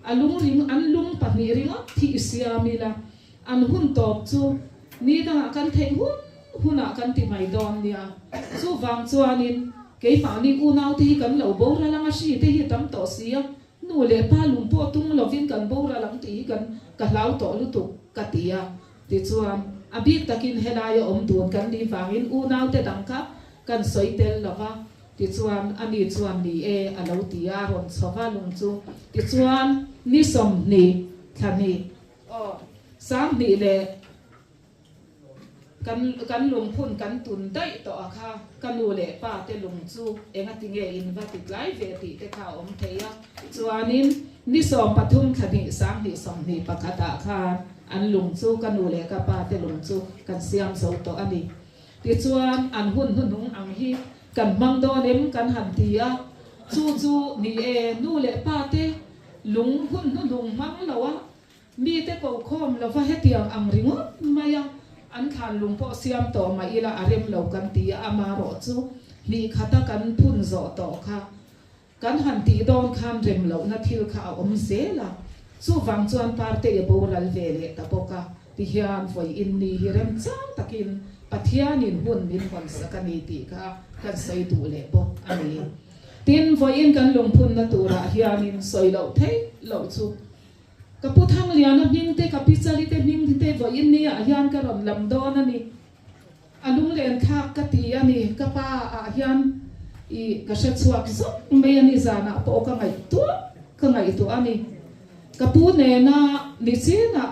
A lung ring an lung pahnih ringawt thi i siam ila, an hun tawp chu ni dangah kan theih hun hunah kan ti mai dawn nia. Chuvang chuanin keimahni unaute hi kan lo boral ang a, hri te hi tam tawh si a, nu leh pa lung pawh tung lovin kan boral ang tih hi kan ka hlau tawh lutuk ka ti a. Tichuan, a bik takin helaia awm dun kan nih vangin unaute dang kha kan sawi tel lo va. Tichuan, ani chuan ni e a lo ti a, a rawn chho va lung chu. Tichuan, ni 20 thla hnih, aw, 20 leh kan kan lungphun kan tun daih tawh a kha, ka nu leh pa te lung chu engati nge in va ti tlai ve tih te kha a awm thei a. Chuanin, ni 13 thla hnih, 2021 ah khan an lung chu ka nu leh ka pa te lung chu kan siam zo tawh a ni. Tichuan, an hun hnuhnung ang hi kan hmang dawn em kan han ti a, chu chu ni e, nu leh pa te lung hun hnuhnung hmang lo a, mite ko khawm lova hetiang ang ringawt mai a. An thlan lung pawh siam tawh mah ila a rem lo kan ti a, amarawh chu hnih khata kan phun zawh tawh kha kan han tih dawn khan rem lohna thil kha a awm zel a, chuvang chuan Partei a boral ve leh ta bawk a, tihian vawi inni hi remchang takin Pathianin hun min hawnsak a ni tih kha kan sawi duh leh bawk a ni. Tin, vawiin kan lungphunna turah hianin sawi loh theih loh chu Ka Pu Thangliana hming te, ka Pi Chali te hming te vawiin niah hian ka rawn lam dawn a ni. A lunglen thlak ka ti a ni. Ka pa ah hian i ka hre chhuak zawk mai a ni. Zanah pawh ka ngaihtuah ka ngaihtuah a ni. Ka pu nena nichinah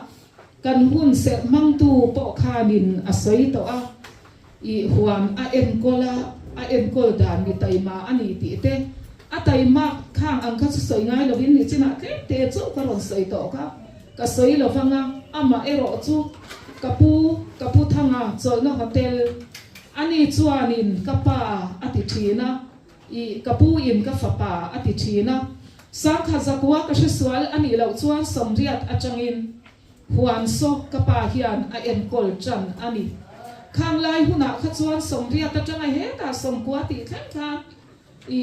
kan hun serh hmangtu pawh khanin a sawi tawh a. I huan a enkawl a, a enkawl dan mi taima a ni tih te, a taimak khang ang kha chu sawi ngai lovin nichinah tlem te chauh ka rawn sawi tawh kha ka sawi lo vang a, amah erawh chu ka pu, ka pu Thanga chawlhna hotel a ni chuanin ka pa a ti thin a, i ka pu in ka fapa a ti thin a, Sangkha Zakua ka hresual a nih loh chuan Sawmriat atangin Huan saw ka pa hian a enkawl tan a ni. Khang lai hunah kha chuan Sawmriat atanga hetah Sawmkua tih thleng khan i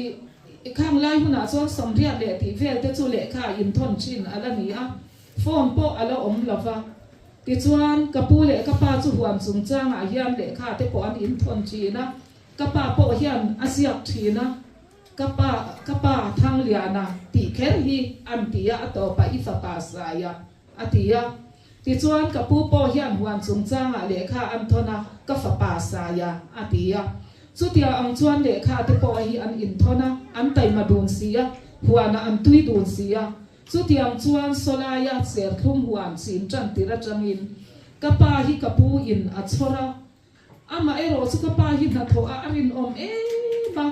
khang lai hunah chuan Sawmriat leh tih vel te chu lehkha inthawn thin a la ni a, phone pawh a la awm lo va. Tichuan, ka pu leh ka pa chu huan chungchangah hian lehkha te pawh an inthawn thin a, ka pa pawh hian a ziak thin a. Ka pa, ka pa Thangliana tih kher hi an ti a, a tawpah i fapa Saia a ti a. Tichuan ka pu pawh hian huan chungchangah lehkha an thawn a, ka fapa Saia a ti a. Chutia ang chuan lehkha te pawh hi an inthawn a, an taima dun si a, huanah an tui dun si a. Chutiang chuan Sawlaia serthlum huan chin tan tir atangin ka pa hi ka pu in a chhawr a, Amah erawh chu ka pa hi hnathawh a a rinawm em a,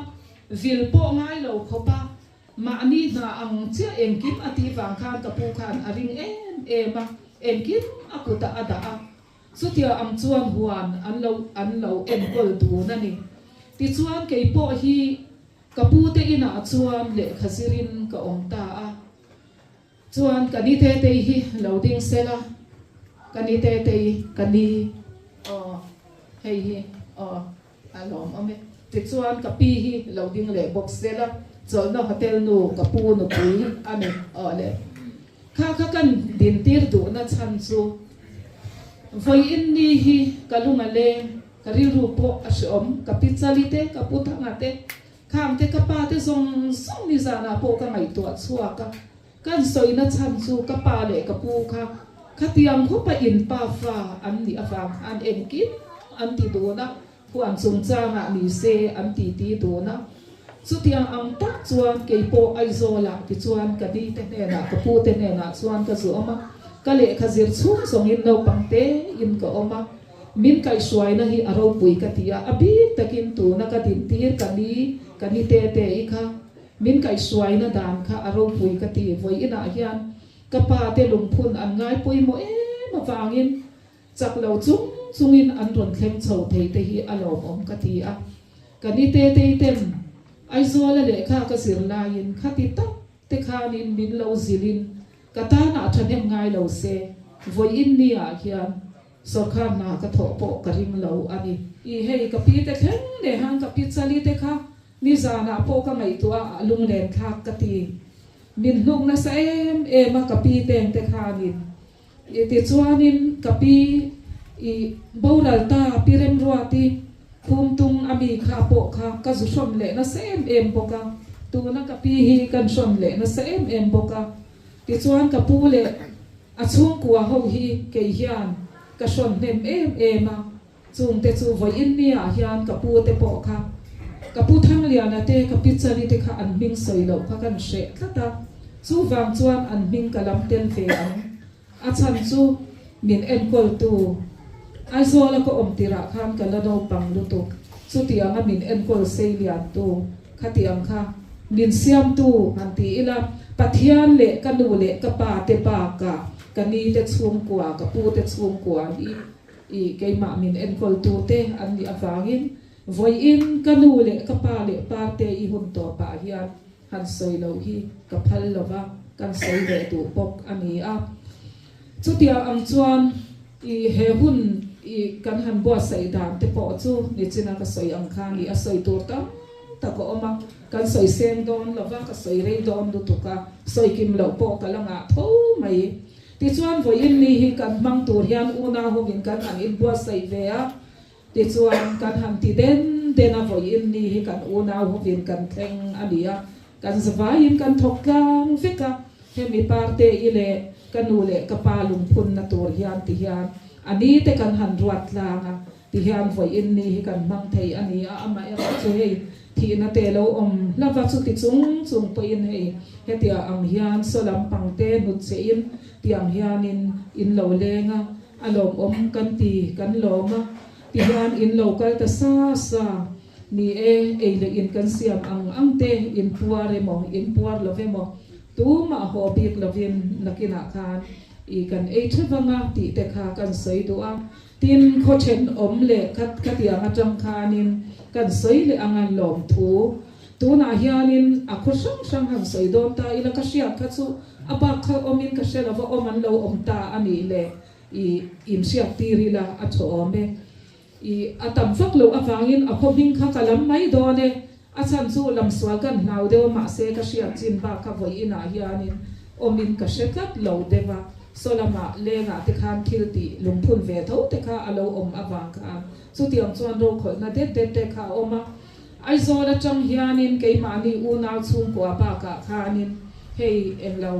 vil pawh ngai lo khawp a, mahni hna ang chiah engkim a tih vang khan ka pu khan a ring em em a, engkim a kutah a dah a, chutia ang chuan huan an lo an lo enkawl dun a ni. Tichuan kei pawh hi ka pu te inah chuan lehkha zirin ka awm ta a. Chuan ka ni Tetei hi lo ding sela, ka ni Tetei, ka ni aw hei hi aw a lawm awm e. Tichuan ka pi hi lo ding leh bawk sela, chawlhna hotel nu ka pu nupui a ni aw le. Kha kha kan dintir duhna chhan chu vawiin ni hi ka lung a leng, ka rilru pawh a hreawm, ka pi Chali te, ka pu Thanga te, Khang te ka pa te zawng zawng ni zanah pawh ka ngaihtuah chhuak a, kan sawina chhan chu ka pa leh ka pu kha khatiang khawpa in pa fa an nih avang khan engkim an ti dun a, huan chungchangah ni se an ti ti dun a. Chutiang ang tak chuan kei pawh Aizawlah tichuan ka ni te hnenah ka pu te hnenah chuan ka zu awm a, ka lehkha zir chhung zawngin naupang te in ka awm a. Min kaihhruaina hi a ropui ka ti a, a bik takin tuna ka dintir ka ni, ka ni te te i kha. Min kaihhruaina dan kha a ropui ka ti. Vawiinah hian ka pa te lungphun an ngai pawimawh em avangin chak lo chung chungin an rawn thleng chho thei te hi a lawmawm ka ti a. Ka ni te te i ten Aizawla lehkha ka zir laiin khati tak te khanin min lo zilhin ka tanah thahnem ngai lo se vawiin niah hian Sorkar hna ka thawh pawh ka ring lo a ni. I hei ka pi te thleng leh han ka pi chali te kha nizanah pawh ka ngaihtuah a lunglen thlak ka ti. Min hnuk nasa em em a ka pi teng te khanin. I tichuanin ka pi i boral ta pi Remruati Khumtung a mi kha pawh kha ka zu hrawn leh nasa em em bawk a. Tuna ka pi hi kan hrawn leh nasa em em bawk a. Tichuan ka pu leh A chhungkua ho hi kei hian ka hrawn hnem em em a, chungte chu vawiin niah hian ka pu te pawh kha, ka pu Thangliana te, ka pi Chali te kha an hming sawi loh kha kan hreh tlat a, chuvang chuan an hming ka lam tel ve ang. A chhan chu min enkawltu Aizawla ka awm tirah khan ka la naupang lutuk, chutianga min enkawl seiliantu Khatiang kha min siamtu han ti ila, Pathian leh ka nu leh ka pa te bakah ka ni te chhungkua, ka pu te chhungkua hi i keimah min enkawltu te an nih avangin vawiin ka nu leh ka pa leh pa te i hun tawpah hian han sawi loh hi ka phal lo va, kan sawi leh duh bawk a ni a. Chutiang ang chuan i he hun. I kan han buatsaih dan te pawh chu nichina ka sawi ang khan i a sawi tur tam tak a awm a, kan sawi seng dawn lo va, ka sawi rei dawn lutuk a, sawi kim loh pawh ka la ngah tho mai. Tichuan vawiin ni hi kan hmang tur hian unau hovin kan han inbuatsaih ve a, tichuan kan han ti den den a, vawiin ni hi kan unau hovin kan thleng a ni a, kan zavaiin kan thawk tlang vek a, hemi parte i leh ka nu leh ka pa lungphunna tur hian ti hian a ni te kan han ruat tlang a, ti hian vawiin ni hi kan hmang thei a ni a, amaherawh chu hei thihna te lo awm hlava chuti chung chung pawhin hei hetia ang hian saw lampang te hnut che in tiang hianin in lo leng a, a lawmawm kan ti kan lawm a, ti hian in lo kal ta sa sa. Ni e, ei leh in kan siam ang ang te, in puar emaw, in puar lo emaw, tumah haw bik lovin nakinah khan i kan ei tha vang a tih te kha kan sawi duh a. Tin, khaw thenawm leh khat khatiang atang khanin kan sawi leh ang a lawmthu. Tunah hianin a khaw hrang hrang han sawi dawn ta ila ka hriat kha chu a bak kha awmin ka hre lova awm an lo awm ta a nih leh i inhriat tir ila a thaw awm e. I a tam vak loh avangin a khaw hming kha ka lam mai dawn e. A chhan chu lamsual kan hlau deuh a mahse ka hriat chin bak kha vawi inah hianin awmin ka hre tlat lo deuh a. Saw lamah lengah te khan thil tih lungphun ve tho te kha a lo awm avang khan chutiang chuan rokhawlhna det det te kha a awm a. Aizawl atang hianin keimahni unau chhungkua bakah khanin hei englo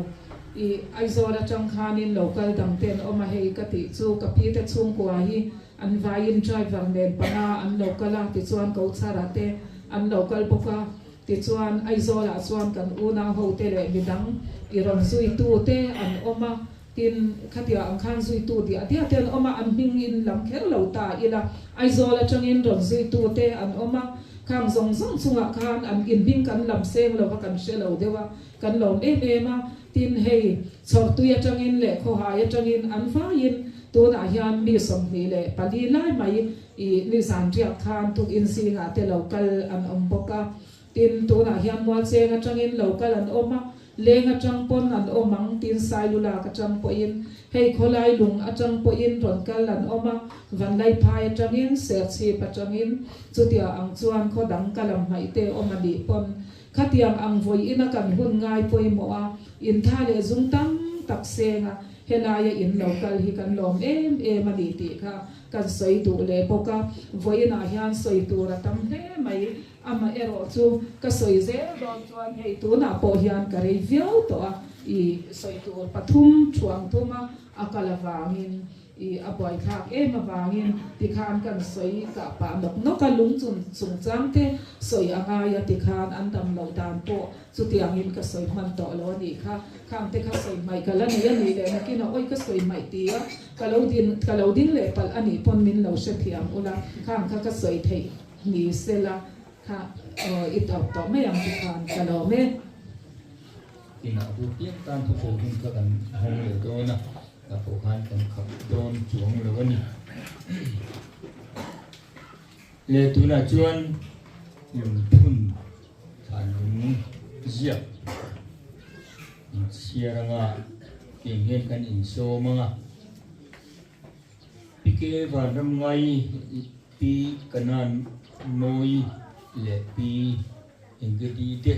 i Aizawl atang khanin local dang te an awm a hei ka tih chu ka pi te chhungkua hi An vaiin driver nen panga an lo kal a, tichuan Kochhara te an lo kal bawk a, tichuan Aizawlah chuan kan unau ho te leh midang i rawn zuitu te an awm a, tin khatia ang khan zuitu diah diah te an awm a, an hming in lam kher lo ta ila Aizawl atangin rawn zuitu te an awm a, khang zawng zawng chungah khan an inhming kan lam seng lo va kan hre lo deuh a, kan lawm em em a, tin hei Chhawrtui atangin leh Khawhai atangin an vaiin tunah hian mi 24 lai mai i nizan riak khan tukin zingah te lo kal an awm bawk a. Tin, tunah hian Mualcheng atangin lo kal an awm a, Leng atang pawn an awm ang, tin Sailulak atang pawhin hei khawlai lung atang pawhin rawn kal an awm a, Vanlaiphai atangin, Serchhip atangin chutia ang chuan khaw dang ka lam hmaih te awm a nih pawn Khatiang ang vawi ina kan hun ngai pawimawh a, intha leh zung tam tak seng a, helaia in lo kal hi kan lawm em em a ni tih kha kan sawi duh leh bawk a, vawiinah hian sawi tur a tam hle mai. Amaherawh chu ka sawi zel dawn chuan hei tunah pawh hian ka rei viau tawh a, i sawi tur pathum thuang thum a, a kal avangin I a buaithlak em avangin tikhan kan sawi kah pah nawk nawk a, lung chungchang te sawi a ngai a tikhan an dam loh dan pawh chutiangin ka sawi hman tawh lo a nih kha. Khang te kha sawi hmaih ka la nei a nih leh nakin a awi ka sawi hmaih ti a, ka lo din ka lo ding leh palh a nih pawn min lo hrethiam ula, khang kha ka sawi theih ni sela kha i tawp tawh mai ang tikhan ka lawm e. Inah bu piang tan thusawi hun kha kan hawng leh dawn a. Ka pawh khan kan khap dawn chuang lo a ni. Le tunah chuan lungphun thlan lung ziak inchhiar anga tiang hian kan insawm anga Pike Vanramngai, Pi Kanan Mawi leh Pi Engedi te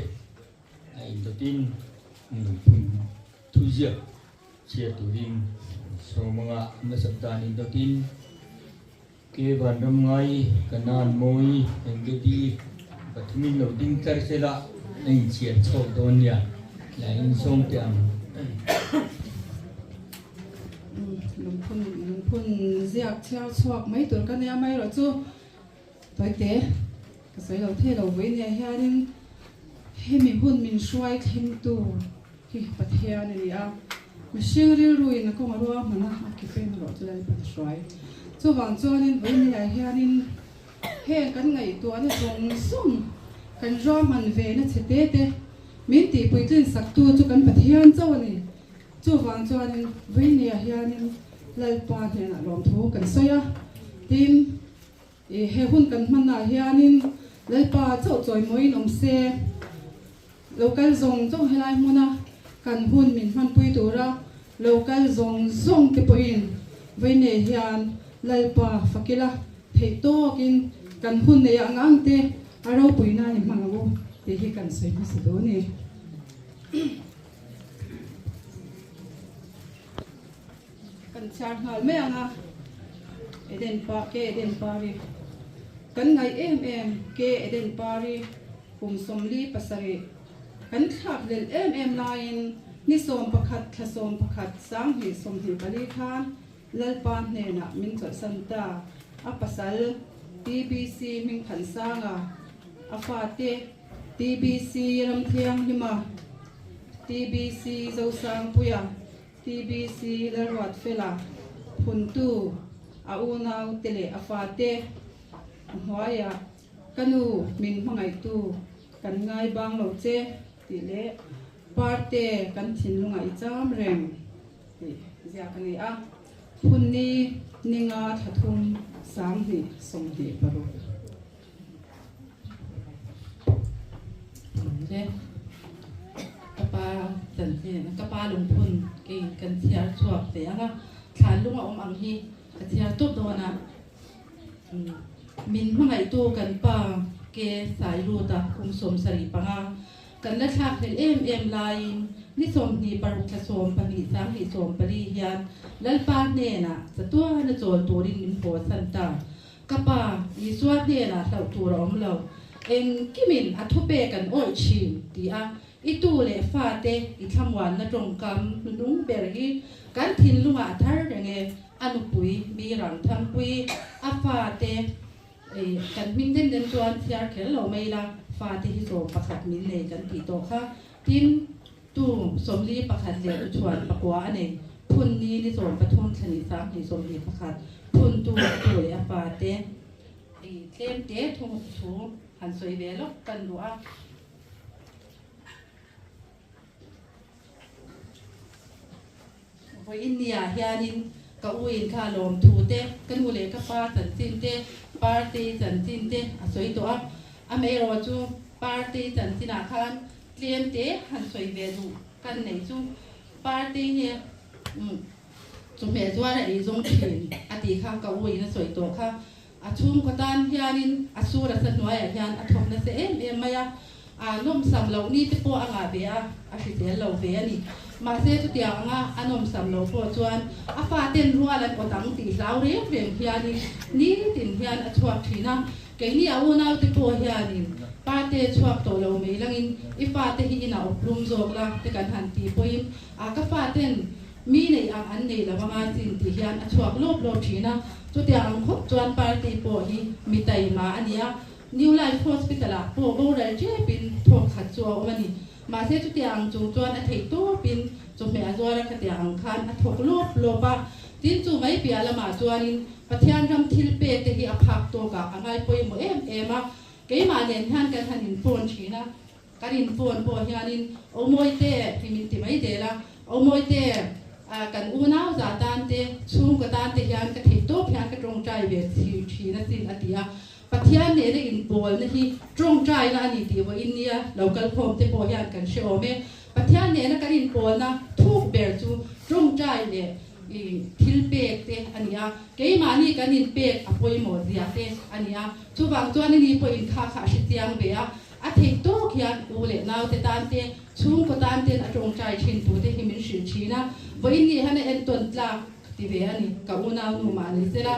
a indawtin lungphun thuziak Chhiar turin sawmanga nasat dan indawtin Ke Vanram Ngai, Kanan Mawi, Engedi pathumin lo ding tlar sela a inchhiar chhuak dawn nia la insawm teh ang. Lungphun lungphun ziak chhiar chhuak mai tur ka nia mai erawh chu tawite ka sawi lo thei lo vawi nia hianin hemi hun min hruai thlengtu Hi Pathian a ni a, mihring rilruin a kawng a rua hman a, a ki pen rawh chu Lalpan a hruai. Chuvang chuanin vawinia hianin heng kan ngaihtuahna zawng zawng kan ruahman ve na chhe te te min tihpuitlin saktu chu kan Pathian chauh a ni. Chuvang chuanin vawinia hianin Lalpa hnenah lawmthu kan sawi a, tin, I he hun kan hmanah hianin Lalpa chauh chawimawiin awm se, lo kal zawng zawng helai hmuna kan hun min hmanpui tura lo kal zawng zawng te pawhin vainei hian Lalpa fakila theih tawkin kan hun neih ang ang te a ropui nan i hmang ang u tih hi kan sawi hmasa duh a ni. Kan chhiar nghal mai ang a, Eden pa ke Eden Pari kan ngaih em em ke Eden Pari kum 47 kan thlak lel em em laiin ni 11 thla 11 2024 khan Lalpa hnenah min chawlhsan ta. A pasal TBC Hmingthansanga, a fate TBC Ramthianghlima, TBC Zosangpuia, TBC Lalruatfela, Phuntu, a unaute leh a fate a hnuaiah Ka nu min hmangaihtu kan ngai bang lo che tih leh Parte kan thinlungah i cham reng tih ziak a ni a. Phunni ninga thla thum 2026. Le ka pa chanchin ka pa lungphun kei kan chhiar chhuak ve ang a, thlan lung a awm ang hi ka chhiar tawp dawn a, min hmangaihtu kan pa ke sai lut a kum 75 kan la thlak hlel em em laiin ni 26 thla 12 2014 hian Lalpa hnenah chatuana chawl turin min haw san ta. Ka pa, Isua hnenah hlauh tur a awm lo. Engkimin a thupek an awih thin, ti a, i tu leh fate i thlamuanna tawngkam hnunung ber hi kan thinlungah a thar reng e. A nupui, Mirang Thangpui, a fate, kan hming den den chuan chhiar kher lo mai ila, fate hi 11 min nei kan tih tawh kha. Tin, tu 41 leh tuchhuan pakua a nei. Phun ni ni 13 thla ni 2021 phun tu a tu leh a fate i tlem te thung thu han sawi ve lawk kan duh a. Vawiin nia hianin ka u in kha lawmthu te, ka nu leh ka pa chanchin te, party chanchin te a sawi tawh a. Amaherawh chu party chanchinah khan tlem te han sawi ve duh kan nei chu party hi chawhmeh zuar a ei zawng thin a tih kha ka u in a sawi tawh kha. A chhungkaw tan hianin a sur a sa hnuaiah hian a thawk nasa em em mai a, a nawmsam loh ni te pawh a ngah ve a, a hrisel lo ve a ni. Mahse chutiang anga a nawmsam loh pawh chuan a faten rual an awt ang tih hlau reng reng hianin nitin hian a chhuak thin a. Keini a unaute pawh hianin pate chhuak tawh lo mai langin i fate hi inah awplum zawk la te kan han tih pawhin a ka faten Mi neih ang an nei lo anga chin tih hian a chhuak lawp lawp thin a, chutiang ang khawp chuan party pawh hi mi taima a ni a, New Life Hospital ah pawh boral tepin thawk khat chu a awm a ni. Mahse chutiang ang chung chuan a theih tawpin chawhmeh a zuar a khatiang ang khan a thawk lawp lawp a, tin chu mai piah lamah chuanin Pathian ram thil pek te hi a phak tawkah a ngai pawimawh em em a, keimah nen hian kan han in phone thin a. Kan in phone pawh hianin Aw Mawite ti min ti mai del a, Aw Mawite kan unau za tan te, chhungkaw tan te hian ka theih tawp hian ka tawngtai ve thin asin a ti a. Pathian nena inpawlna hi tawngtaina a ni tih vawiin nia lo kal khawm te pawh hian kan hre awm e. Pathian nena kan inpawlna thuk ber chu tawngtai leh thil pek te a ni a, keimahni kan inpek a pawimawh zia te a ni a. Chuvang chuan ani pawhin kha kha a hrechiang ve a. A theih tawk hian u leh naute tan te, chhungkaw tan ten a tawngtai thin tute hi min hrilh thin a, vawiin ni hian a entawn tlak ti ve a ni, ka unau nu mah ni sela.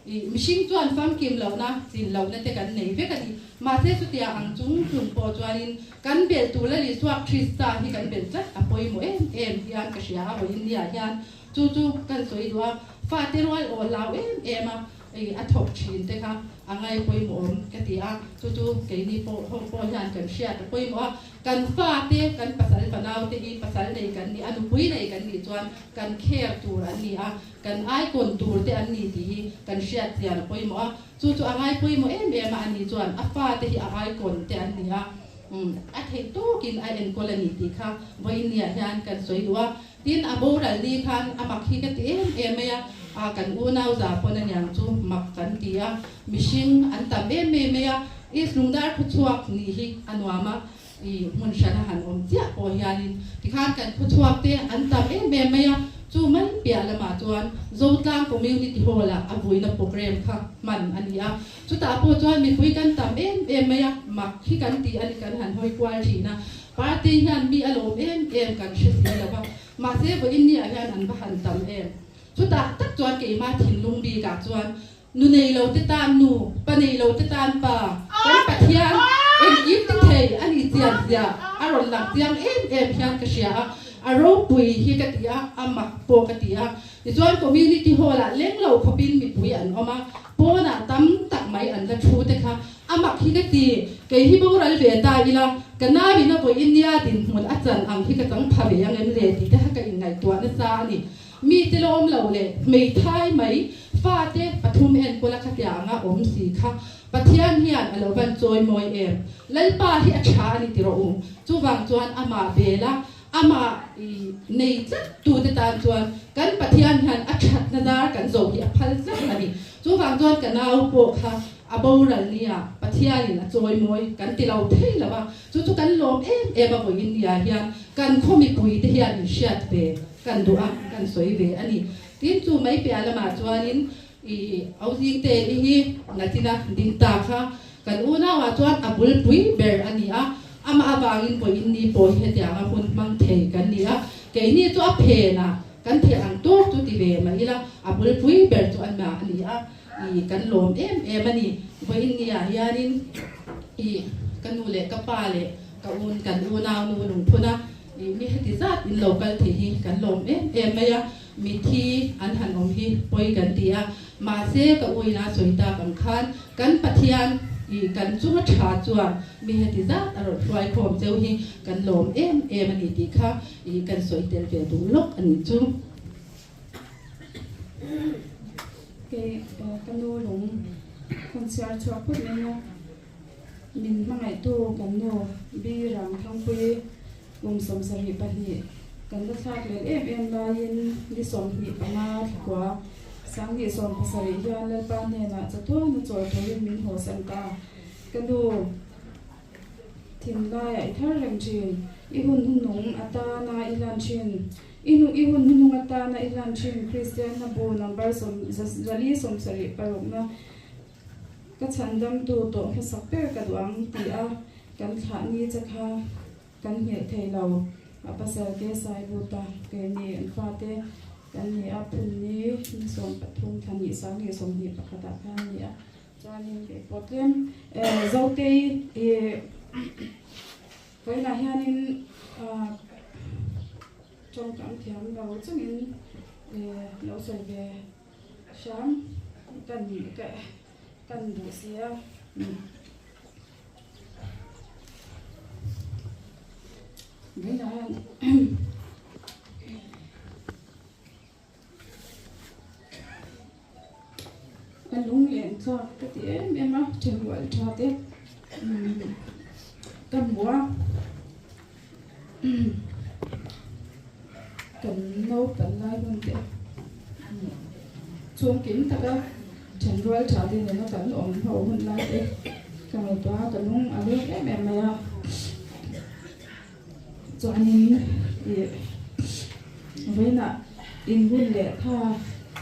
I mihring chuan famkim lohna, chin lohna te kan nei vek a ni. Mahse chutia ang chung chung pawh chuanin kan belh tur la Isua Krista hi kan belh tlat a pawimawh em em hian ka hria a, vawiin niah hian chu chu kan sawi duh a, fate rual aw hlau em em a, I a thawk thin te kha a ngai pawimawh awm ka ti a, chu chu keini pawh ho pawh hian kan hriat a pawimawh a, kan fate kan pasal fanau te hi pasal nei kan nih a, nupui nei kan nih chuan kan care tur an ni a, kan icon tur te an ni tih hi kan hriat chian a pawimawh a, chu chu a ngai pawimawh em em a, ani chuan a fate hi a icon te an ni a, a theih tawkin a enkawl a ni tih kha vawiinniah hian kan sawi duh a. Tin, a boral ni khan a mak hi ka ti em em mai a, a kan unau za pawn aniang chu mak kan ti a, mihring an tam em em mai a, East Lungdar khaw chhuak nih hi a nuam a. I hmun hrana han awm chiah pawh hianin tikhan kan khawchhuak te an tam em em mai a, chu mai piah lamah chuan Zotlang Community Hall-ah a vuina programme kha hman a ni a, chutah pawh chuan mipui kan tam em em mai a, mak hi kan tih a ni kan han hawi kual thin a, party hian mi a lawm em em kan hre si lo va, mahse vawiin niah hian an va han tam em. Chutah tak chuan keimah thinlung bikah chuan Nu nei lo te tan nu, pa nei lo te tan pa, kan Pathian engkim ti thei a ni chian zia a rawn lang chiang em em hian ka hria a, a ropui hi ka ti a, a mak pawh ka ti a. Tichuan Community Hall ah leng lo khawpin mipui an awm a, pawnah tam tak mai an la thu te kha a mak hi ka ti, kei hi boral ve ta ila, ka nauin a vawiin nia dinhmun a chan ang hi ka chang pha ve ang em le tih te kha ka inngaihtuah nasa a ni. Mite lawm lo leh hmeithai mai fate pathum enkawl a khatia anga awm si kha Pathian hian a lo van chawi mawi em? Lalpa hi a tha a ni ti rawh u. Chuvang chuan amah bela amah i nei tlat tute tan chuan kan Pathian hian a thatna zar kan zo hi a phal tlat a ni. Chuvang chuan ka nau pawh kha a boral nia Pathianin a chawi mawi kan ti lo thei lo a, chu chu kan lawm em em a vawiin nia hian kan khaw mipuite hian in hriat ve. Kan duh a, kan sawi ve a ni. Tin, chu mai piah lamah chuanin i Auzingte i hi Natina ding ta kha kan unauah chuan a bulpui ber a ni a, amah avangin vawiin ni pawh hi hetianga hun hmang thei kan ni a, keini chu a phenah kan theh ang tawk chu ti ve mah ila a bulpui ber chu anmah a ni a, i kan lawm em em a ni. Vawiin niah hianin i ka nu leh ka pa leh ka un kan unau nu lungphun a, Ih mi heti zat in lo kal thei hi kan lawm em em mai a, mithi an han awm hi pawi kan ti a, mahse ka uina sawi tak ang khan kan Pathian ih kan chunga tha chuan mi heti zat a rawn hruai khawm cheu hi kan lawm em em a ni tih kha ih kan sawi tel ve duh lawk a nih chu. Kei ka nu lung hun chhiar chhuak phawt mai a. Min hmangaihtu kan nu Bi Ramthangpui kum 72 kan la thlak lel em em laiin ni 25 thlakua sanghnih 17 hian Lalpa hnenah chatuana chawl turin min hawsan ta. Ka nu thinlaiah i thar reng thin, i hun hunung atana i hlan thin, i nu i hun hunung atana i hlan thin Kristianna bu number 476 na Ka chhandamtu tawh hmasak ber ka duh ang ti a kan thlah ni che kha kan nghilh thei lo. A pasal te Saibuta keini an fate kan ni a, phun ni ni 13 thla hnih sang hnih 21 ah khan a ni a. Chuanin kei pawh tlem Zotei i vawiinah hianin tawngkam thiam lo chungin lo sawi ve. Hram kan kan duh si a. Vawiinah hian a lung leh an thlak ka ti em em a, thenrual tha te ka hmu a. Kan naupan lai hun te chhungkim taka thenrual tha te nena kan awm ho hun lai te ka ngaihtuah a, ka lung a leng em em mai a. Chuanin ih vawiinah inhun leh tha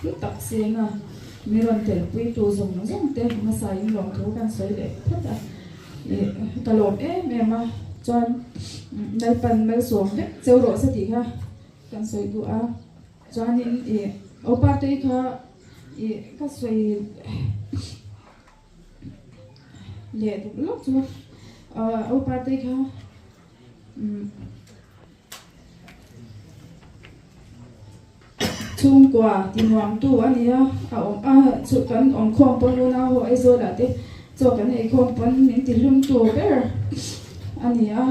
hlu tak senga mi rawn telpuitu zawng zawng te hmasa in lawmthu kan sawi leh phawt a. Ih ka lawm em em a chuan Lalpan malsawm vek cheu rawh se tih kha kan sawi duh a chuanin ih Opa te kha ih ka sawi leh duh lawk chu Opa te kha umm Chhungkua ti nuamtu a ni a, a awm a chu kan awm khawm pawn unau ho Aizawl ah te chaw kan ei khawm pawn min ti hlumtu ber a ni a,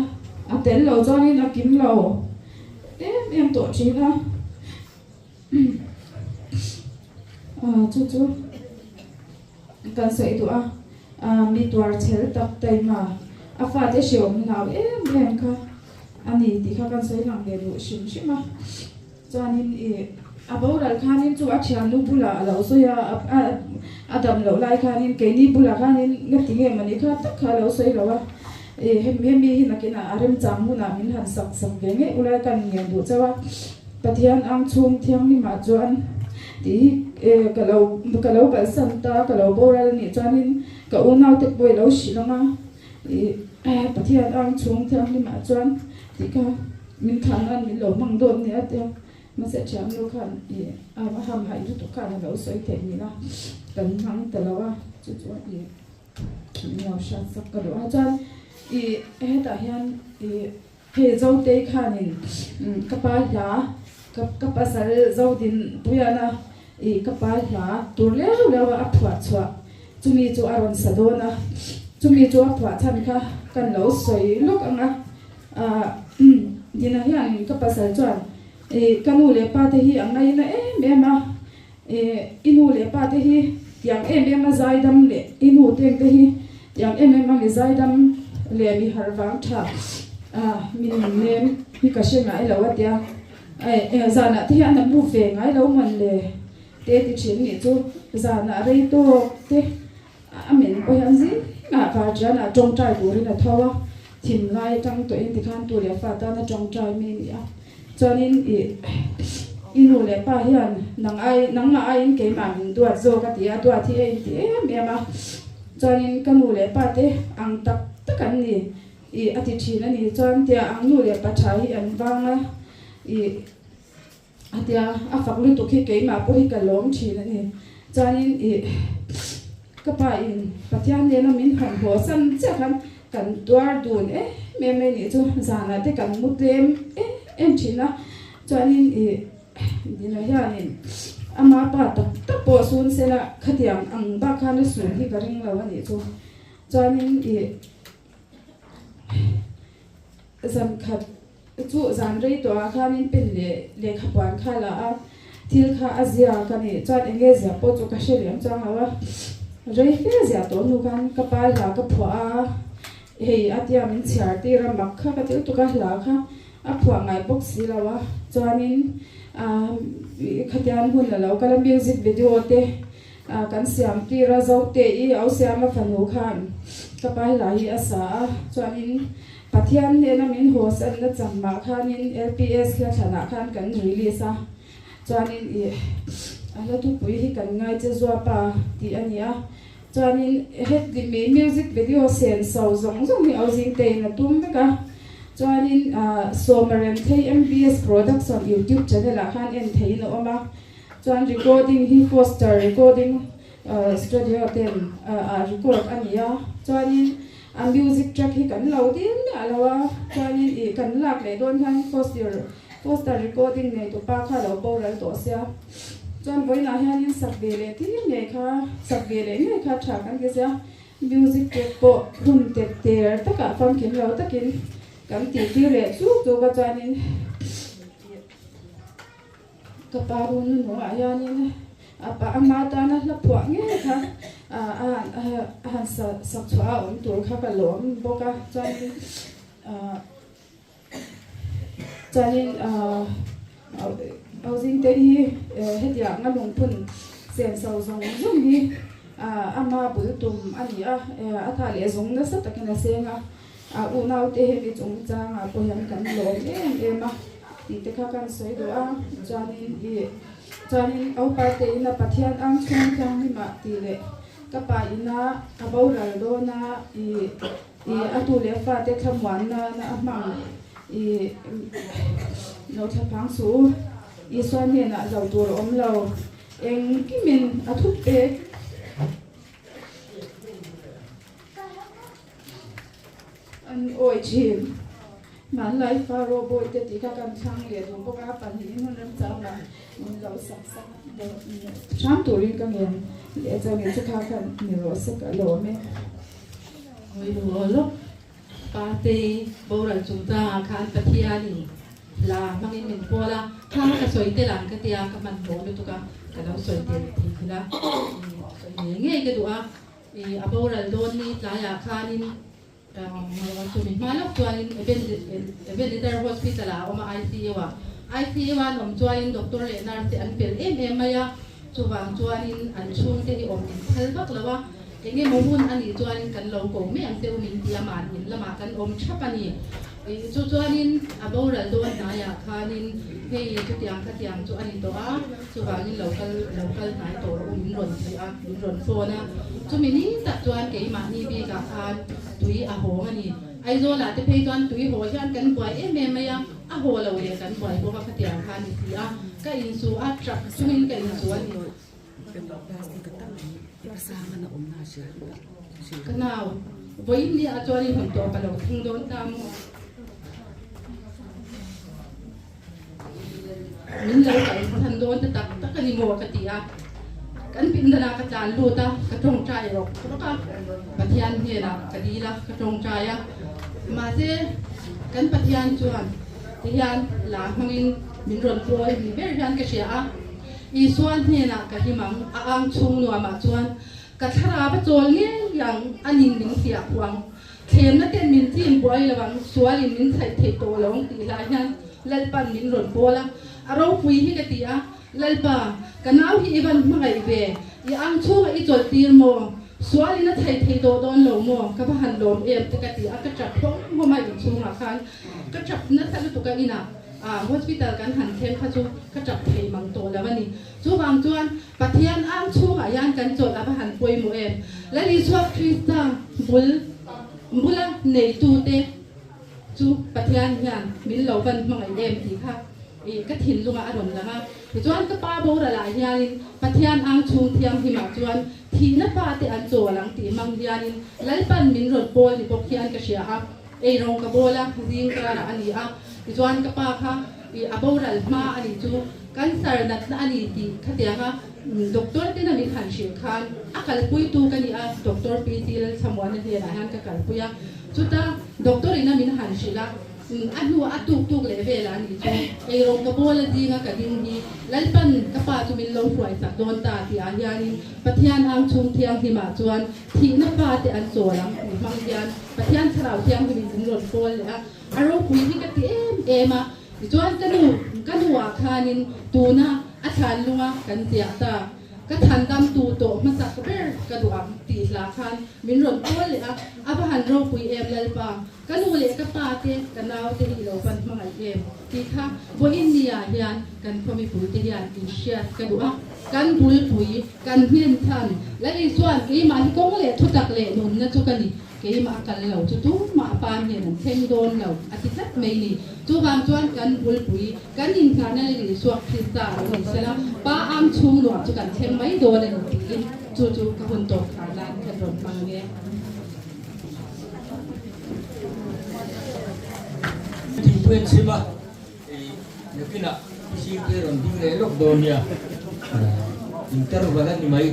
a tel lo chuanin a kim lo em em tawh thin a, chu chu kan sawi duh a, mi tuar chhel tak taima a fate hreawm hlau em em kha a ni tih kha kan sawi lang ve duh hrim hrim a. Chuanin i a boral khanin chu a thiannu bulah a lo sawi a, a dam loh lai khanin keini bulah khanin nga ti nge mawni kha tak kha a lo sawi lo a. I hemi hemi hi nakinah a remchang hunah min han sak sak ve ngei ulai kan ngen duh chauh a, Pathian ang chhung thianghlimah chuan tih hi ka lo ka lo kalsan ta, ka lo boral a nih chuanin ka unaute pawh i lo hrilh ang a, i Pathian ang chhung thianghlimah chuan tih kha min thah nan min lo hmang dawn nia tia mahse thiannu khan i a hamhaih lutuk khan a lo sawi theih nila kan hmang ta lo a, chu chuan i. Min lo hriat sak ka duh a chuan i hetah hian i hei Zotei khanin ka pa hla ka ka pasal Zodin Puiana i ka pa hla tur leu leu a a phuah chhuah chumi chu a rawn sa dawn a chumi chu a phuah chhan kha kan lo sawi lawk ang a ah Dina hianin ka pasal chuan i ka nu leh pa te hi a ngaina em em a. I nu leh pa te hi tiang em em a zaidam leh i nu teng te hi tiang em em a mi zaidam leh mi harh vang tha mi nun nem hi ka hre ngai lo a tia. Zanah te hian a mu ve ngai lo man le te ti thin nih chu zanah rei tawk te a men pawh hian zingah vartianah tawngtai turin a tho a, thim lai atang tawhin tikhan tu leh fa tana tawngtai mi a ni a. Chuanin i i nu leh pa hian nang ai nangmah aiin keimah min duat zawk a ti a, duat hi a inti em em a. Chuanin ka nu leh pa te ang tak tak an ni i a ti thin a ni. Chuan tia ang nu leh pa tha hi an vang a i a tia a fak lutuk hi keimah pawh hi ka lawm thin a ni. Chuanin i ka pa in Pathian nena min han haw san chiah khan Kan tuar dun em em mai nih chu zanah te kan mu tlem em em thin a, chuanin ih Dina hianin ama pa tak tak pawh sun sela khatiang ang bak khan a sun hi ka ring lo a nih chu, chuanin ih zan khat chu zan rei tawhah khanin pen leh lehkha puan kha la a, thil kha a ziak a nih chuan eng nge ziah pawh chu ka hre lem chuang lo a, rei fe ziah tawh hnu khan ka pa hla ka phuah a, hei a tia min chhiar tir a mak kha ka ti lutuk a hla kha a phuah ngai bawk si lo a, chuanin ah khatiang hun a lo kal a music video te kan siam tir a Zote i au siam a fanu khan ka pa hla hi a sa a, chuanin. Pathian hnena min haw sanna changmah khanin LPS hla thlanah khan kan release a, chuanin ih a hla thupui hi kan ngai che zuapa tih a ni a, chuanin heti mi music video sen so zawng zawng hi Auzingtein a tum vek a, chuanin ah Sawmaremthei MBS Production YouTube channel ah khan en theihin a awm a, chuan recording hi Foster Recording Studio ten ah record a ni a, chuanin A music track hi kan lo dil miah lo a, chuanin ih kan lak leh dawn hian foster foster recording nei tupa kha lo boral tawh sia, chuan vawiinah hianin sak ve leh tir ngei kha sak ve leh ngei kha tha kan ti sia, music track pawh hun tet ter takah famkim lo takin kan tih tir leh chuk chuk a, chuanin ih. Ka pa run nu ah hianin a pa ama tana hla phuah ngei kha a han sak chhuah a awm tur kha ka lawm bawk a, chuanin chuanin Auzingte hi hetiang a lungphun senso zawng zawng hi ama bul tum a ni a, a tha leh zawng nasa takin a seng a. A unaute hemi chungchangah pawh hian kan lawm em em a tih te kha kan sawi duh a, chuanin ih chuanin Aupa te ina Pathian ang chhung thianghlimah tih leh ka pa ina a boral dawn a ih ih a tu leh fate thlamuanna na a hmang ih lo thlaphang suh u, Isua hnenah zo tur a awm lo engkimin a thup pek. An awi thin. Hmanlai Faro bawi te tih kha kan thlang leh duh bawk a, pahnihin hun remchang ah min lo sak sak deuh hram turin ka ngen leh chuan chu kha khan ni rawh se ka lawm e. Awi lu lawk Partei boral chungchangah khan Pathianin hla hmangin min pawl a, kha ka sawi tel ang ka tia ka hmanhmawh lutuk a, ka lo sawi tel thei thil a, sawi ngei ngei ka duh a. I a boral dawn ni tlaiah khanin chumi hma lawk chuanin Ebenezer Hospital ah a awm a ICU ah. ICU ah an awm chuanin doctor leh nurse te an fel em em mai a, chuvang chuanin an chhungte hi awm in phal vak lo a. Eng emaw hun a nih chuanin kan lo ko mai ang che u min ti a, mahni in lamah kan awm thap a ni. Chu chuanin a boral dawn hnaiah khanin hei chutiang khatiang chu a ni tawh a, chuvangin lo kal lo kal hnai tawh rawh u min rawn ti a, min rawn phone a. Chumi ni tak chuan keimahni bikah khan tui a hawng a ni. Aizawlah te phei chuan tui haw hian kan buai em em mai a, a haw lo leh kan buai bawk a khatiang khan ni si a, ka insu a, truck chungin ka insu a ni. Ka nau, vawiin ni ah chuan i hawn tawh ka lo thleng dawn ta maw? Min lo kal chhan dawn ta tak tak a ni maw ka ti a. Kan pindanah ka tlan lut a, ka tawngtai rawk rawk a, Pathian hnenah ka dil a, ka tawngtai a. Mahse, kan Pathian chuan tihian la hmangin min rawn pawl ni ber hian ka hria a. Isua hnenah ka him ang, a ang chhung nuamah chuan ka thlarau a chawl ngei ang, a ning min fiah phuh ang. Thlemna ten min chim buai lo ang, sualin min chhaih theih tawh lo ang tih lai hian Lalpan min rawn pawl a, a ropui hi ka ti a, Lalpa, ka nau hi i van hmangaih ve, i ang chhungah i chawlh tir maw? Sualin a chhaih thei tawh dawn lo maw? Ka va han lawm em te ka ti a, ka tap hlawm hlawm a inchhungah khan ka tap nasa lutuk a inah. Hospital kan han thleng kha chu ka tap thei mang tawh lo a ni. Chuvang chuan Pathian ang chhungah hian kan chawlh a va han pawimawh em? Lal Isua Krista bul bula neitute chu Pathian hian min lo van hmangaih em tih kha ka thinlungah a rawn lang a. Tichuan ka pa boralah hianin Pathian ang chhung thianghlimah chuan thihna fate an chawl ang tih hmang hianin Lalpan min rawn pawl ni bawk hian ka hria a. Eirawng ka bawl a, zing karah a ni a, tichuan ka pa kha i a boral hma a nih chu cancer natna a ni tih khatianga doctor ten a min han hrilh khan a kalpuitu ka ni a, Doctor PC Lalchhamuana hnenah hian ka kalpui a, chuta doctor in a min han hrilh a, a hnuah a tuk tuk leh velah a nih chu eirawng ka bawl a zinga ka ding hi Lalpan ka pa chu min lo hruaisak dawn ta tih ah hianin Pathian ang chhung thianghlimah chuan Thihna fate an chawl ang tih hmang hian Pathian Thlarau Thianghlimin min rawn pawl leh a, a ropui hi ka ti em em a. Tichuan ka nu, ka nuah khanin tuna a thlan lunga kan ziah ta, ka than dam tu tawh hmasak ber ka duh ang tih hla khan min rawn pawl leh a, a va han ropui em Lalpa, ka nu leh ka pa te, ka nau te hi i lo van hmangaih em tih kha vawiin niah hian kan khaw mipuite hian inhriat ka duh a. Kan bulpui, kan hnen chhan, Lali chuan keimah hi kawng leh thutak leh nunna chu ka ni, keimah a kal lo chu tumah a pa hnen an thleng dawn lo, a ti tlat mai ni. Chuvang chuan kan bulpui, kan inngahna Lali Isua Krista lo ni sela, Pa ang chhung nuam chu kan thleng mai dawn a ni tiin chu chu ka hun tawp khar nan kan rawn hmang ang e. Thingpui an chhim a. Nakinah i sir te rawn ding leh lawk dawn nia, interval a ni mai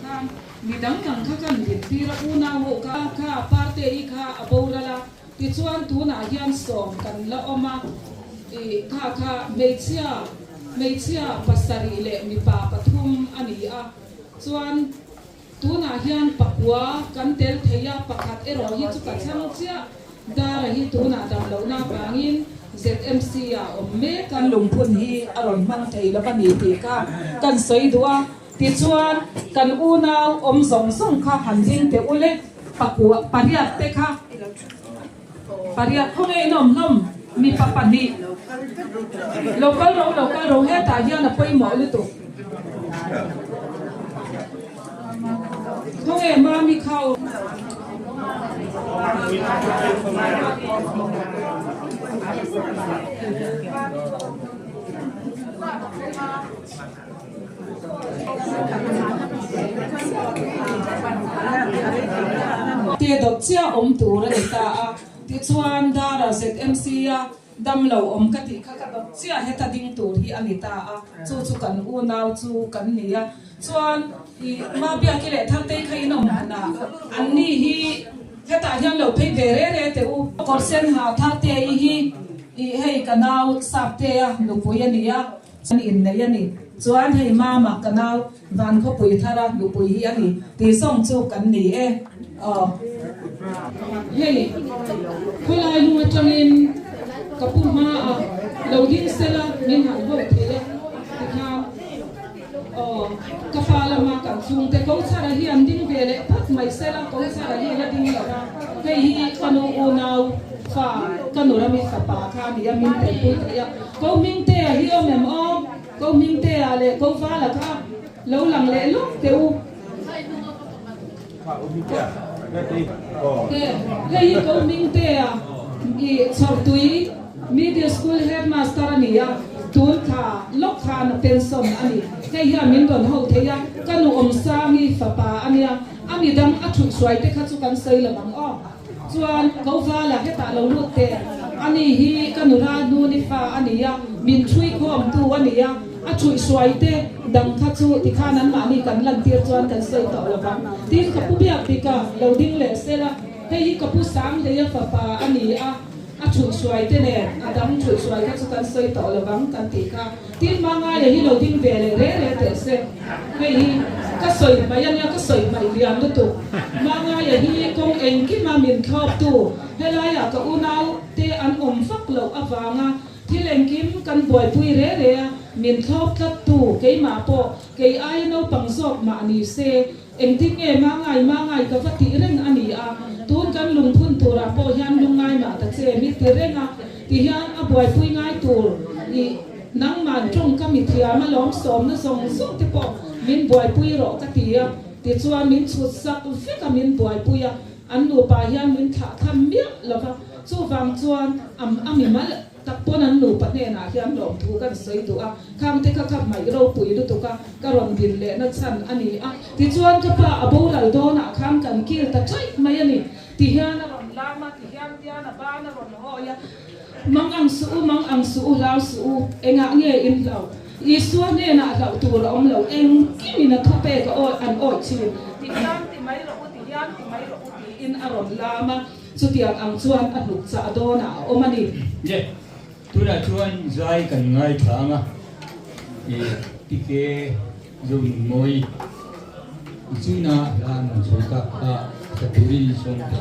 Khan mi dang dang kha kan din tir a, unau ho kha kha parte i kha a boral a, tichuan tunah hian sawm kan la awm a, i kha kha hmeichhia hmeichhia pasarih leh mipa pathum a ni a, chuan. Tunah hian pakua kan tel thei a, pakhat erawh hi chu ka chhang chiah. Dara hi tunah dam lohna avangin ZMC ah awm mek a. Lungphun hi a rawn hmang thei lo a ni tih kha kan sawi duh a. Tichuan, kan unau awm zawng zawng kha han ding teh ule, pakua pariat te kha pariat khawnge in awm hlawm? Mipa pahnih lo kal ro lo kal ro hetah hian a pawimawh lutuk. Khawnge mami kha aw. Te dawt chiah awm tur a ni ta a. Tichuan Dara ZMC a dam lo awm ka tih kha ka dawt chiah heta ding tur hi a ni ta a, chu chu kan unau chu kan ni a. Chuan i Mabiaki leh Thartei kha in awm hmunah an ni hi hetah hian lo phei ve re re teh u. Kawr sen ha Thartei hi i hei ka nau Saptea nupui a ni a, chuan innei a ni. Chuan hei Mama ka nau Van khawpui thara nupui hi a ni tih zawng chu kan ni e. Aw. Hei, khawlai lung atangin ka pu hma a lo ding sela min han ho thei a tikhan. ka pa lama kan chhungte ko chhara hi an ding ve leh phawt mai sela, ko chhara hi la ding lo va, hei hi ka nu unau fa ka nu rami fapa kha a ni a, min telpui theih a, ko Hmingtea hi awm em aw, ko Hmingtea leh ko Vala kha lo lang leh lawk teh u. Hei hi ko Hmingtea i Chhawrtui Middle School Headmaster a ni a, tun thla lawk khan a pension a ni. Hei hian min rawn ho thei a, ka nu Awmsangi fapa a nia, a midang a thut hruai te kha chu kan sawi lo ang aw. Chuan ko Vala hetah lo lut teh, ani hi ka nu Ralhnuni fa a ni a, min thui khawmtu a ni a, a thuih hruai te dang kha chu tikhan anmahni kan lantir chuan kan sawi tawh lo vang. Tin, ka pu biak bik a, lo ding leh sel a, hei hi ka pu Sanghleia fapa a ni a, a thuih hruai te nen a dang thuih hruai kha chu kan sawi tawh lo vang kan tih kha. Tin, Mangaia hi lo ding ve leh re re teh se. Hei hi ka sawi hmai a nia, ka sawi hmai lian lutuk. Mangaia hi kawng engkima min thlawptu, helaiah ka unau te an awm vak loh avanga thil engkim kan buaipui re re a, min thlawp tlattu keimah pawh kei aia naupang zawk mah ni se, Engtin nge Mangai Mangai ka va tih reng a ni a, tun kan lungphun turah pawh hian lungngai mah ta che mi ti reng a, ti hian a buaipui ngai tur i nangman tawngka mi thiam a lawm sawmna zawng zawng te pawh min buaipui rawh ka ti a, tichuan min chhut sak vek a min buaipui a, an nupa hian min thlah tham miah lo va, chuvang chuan a mimal. Tak pawn an nupa hnenah hian lawmthu kan sawi duh a, khangte kha kha hmaih ropui lutuk a, ka rawn din lehna chhan a ni a. Tichuan ka pa a boral dawnah khan kan kil ta chaih mai a ni. Tihian a rawn lam a, tihian tian a ban a rawn hawi a, Mang ang suh u, mang ang suh u, hlau suh u, engah nge in hlau? Isua hnenah hlauh tur a awm lo, engkimin a thupek a awi an awi thin. Tihian ti mai rawh u, tihian ti mai rawh u tiin a rawn lam a. Chutiang ang chuan a hnuk chah dawnah a awm a ni. Le, tunah chuan zai kan ngaithla ang a, i Pike Zonunmawi i chuna hla an rawn sawi tak kha sa turin i sawm ta.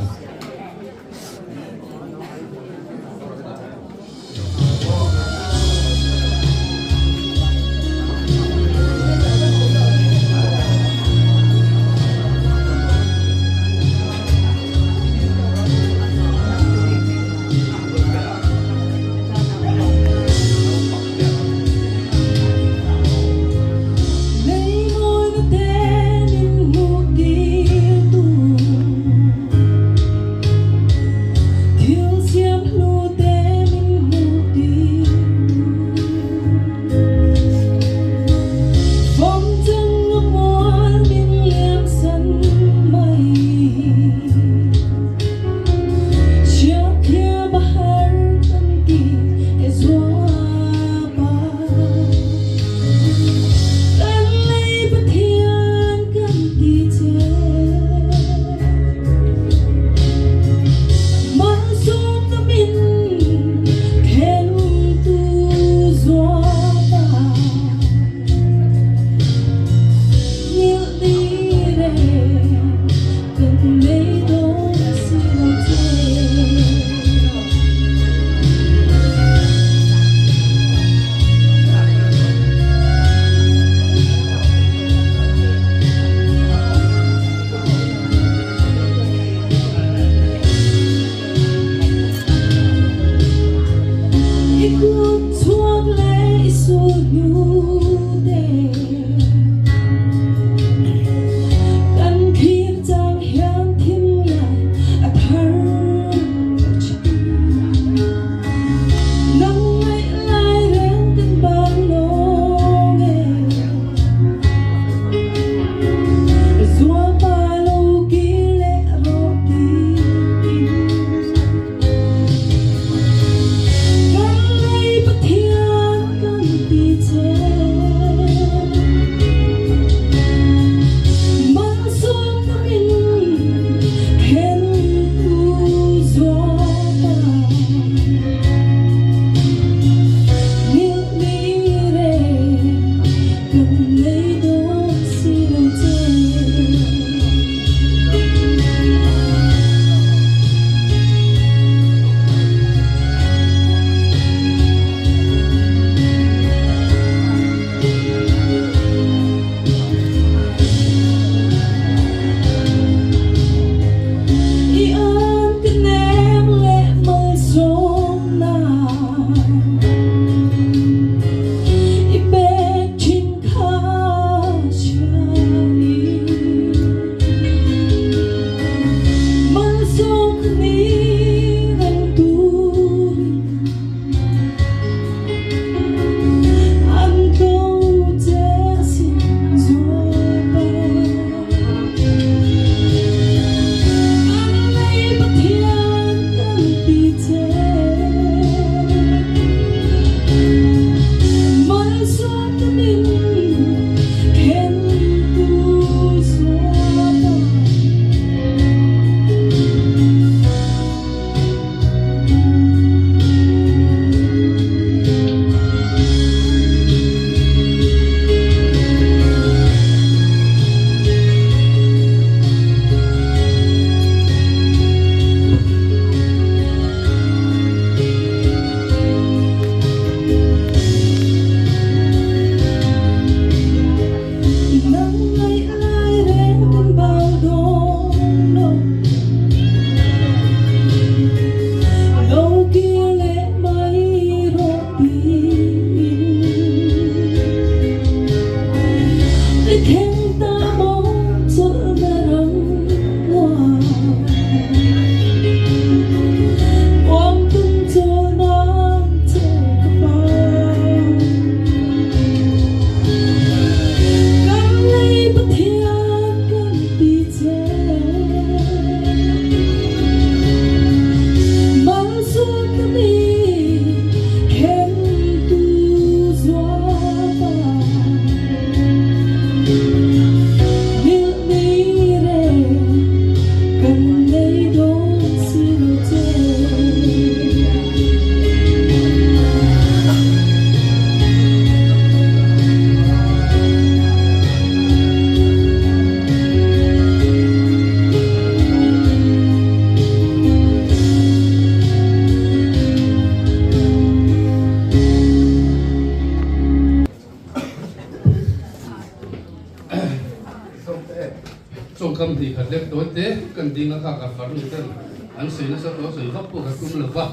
Second hnih khat lek tawi te kan ding a kha ka farnu ten an sawi nasa tawh a sawi vak pawh ka tum lo va.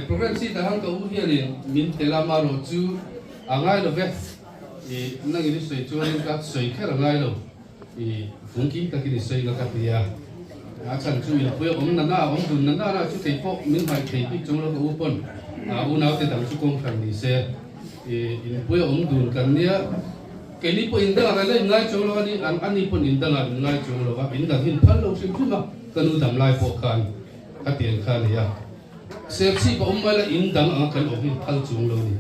Program seat ah khan ka u hianin min tel a marawh chu a ngai lo ve. I nangin i sawi chuanin ka sawi kher a ngai lo. I fungkim takin i sawi nga ka ti a. A chhan chu inpui a awm nana a awm dun nana na chu kei pawh min hmaih thei bik chung lo ka u pawn a unaute dang chu kawng hran ni se. I inpui a awm dun kan nia. Keini pawh in dangah kan la inngai chuang lo a ni, an ani pawn in dangah an inngai chuang lo a, in dang hin phal lo hrim hrim a, ka nu dam lai pawh khan ka tiang kha a ni a. Serchhip a awm mai la in dang anga kan awm hin phal chuang lo ni,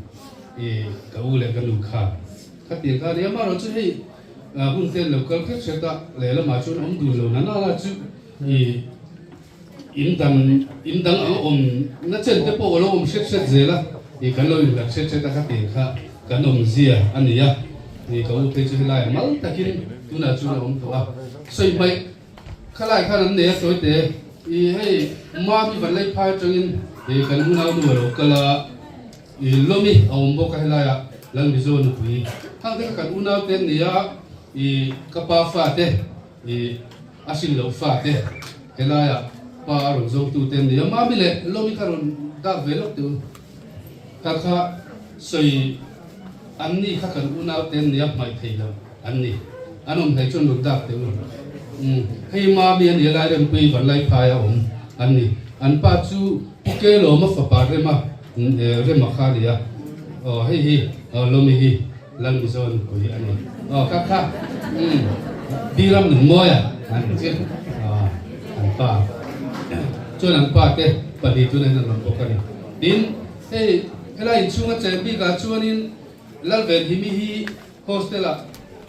i ka u leh ka nu khan ka tiang kha a ni a, amaherawh chu hei hun te an lo kal hret hret a, lehlamah chuan awm dun lo nana la chu i in dang in dang ang awm na chen te pawh a lo awm hret hret zel a, i kan lo inhlat hret hret a ka tiang kha kan awm zia a ni a, i ka u phei chu helai mal takin tunah chuan a awm tawh a, sawi hmaih khalai khan an nei a tawi te i hei mami van lei phai atangin i kan unau nu a lo kal a, i lawmi a awm bawk a helai ah Lal Mizo nupui hang te kha kan unau te an ni a, i ka pa fa te. I a hrin loh fate helaiah pa a rawn zawngtu te an ni a, Mami leh Lomi kha rawn dak ve lawk teh u. Kha kha sawi an ni kha kan unau te an ni a, hmaih thei lo an ni. An awm hlei chuan rawn dak teh u. Umm hei Mami a ni a, Lairempui Vanlaiphai a awm an ni. An pa chu Pu Kelawma fapa Rema Rema kha a ni a, aw hei hi Lomi hi. Lal Mizo nupui a ni. Aw kha kha umm Biram Nunmawia a ni chu aw an pa chuan an pa te pahnih tuna hian an rawn bawk a ni. Tin hei helai inchhunga cheng bikah chuanin Lalvenhimi hi hostel ah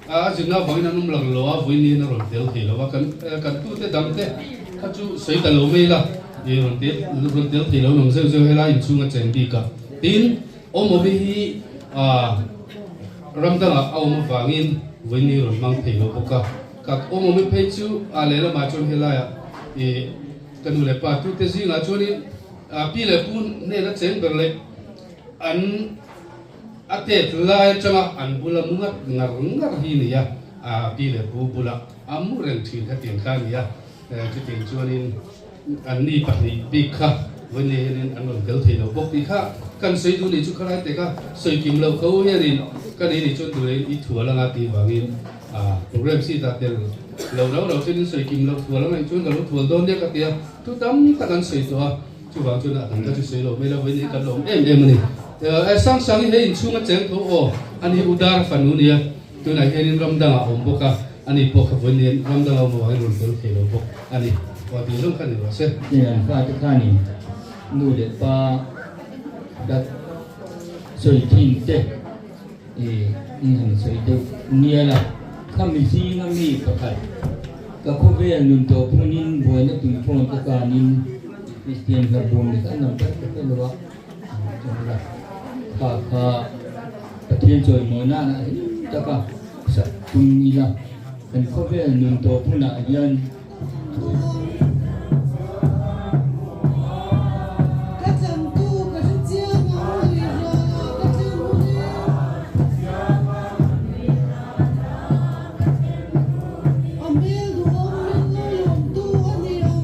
a zirna avangin an awm lang lo a, vawiin hian a rawn tel thei lo a, kan kan tute dang te kha chu sawi ta lo mai la i rawn tel rawn tel thei lo an awm zeuh zeuh helai inchhunga cheng bikah. Tin Awmawmi hi ram dangah a awm avangin vawiin rawn hmang thei lo bawk a. Ka awmawmi phei chu a lehlamah chuan helaiah i ka nu leh pa tute zingah chuanin pi leh pu hnena cheng ber leh an a tet lai atanga an bula mu ngat ngar ngar hi a ni a, pi leh pu bula a mu reng thin kha tiang kha a ni a. Chutiang chuanin anni pahnih bik kha vawiin hianin an rawn tel thei lo bawk tih kha kan sawi duh nih chu khalai te kha sawi kim loh kho hianin ka nei nih chuan duhlein i thual anga tih vangin program seat ah tel lo rau rau chuanin sawi kim loh thual anga ih chuan ka lo thual dawn nia ka ti a, thu tam tak an sawi tawh a, chuvang chuan a dang kha chu sawi lo mai la vawiin hi kan lawm em em a ni. Sang Sang hi hei inchhunga cheng tho aw, ani Udar fanu nia. Tunah hianin ram dangah a awm bawk a, ani pawh kha vawiin hian ram dangah a awm avangin rawn tel thei lo bawk a ni. Aw tih zawng kha ni rawh se. Heng an fate khanin nu leh pa dat sawi thin te i in han sawi deuh nial a, khami zinga mi pakhat ka khawvel nun tawp hunin buaina tuifawn ka kanin Kristian hla bawm leh kha an lam tak tak lo a. Kha kha Pathian chawimawi nana hlim taka sak tum ila kan khawvel nun tawp hunah hian. Ka tlantu ka hre chiang ang lui rualah ka tlen hun e. A hmel duhawm min lo lawmtu a ni ang.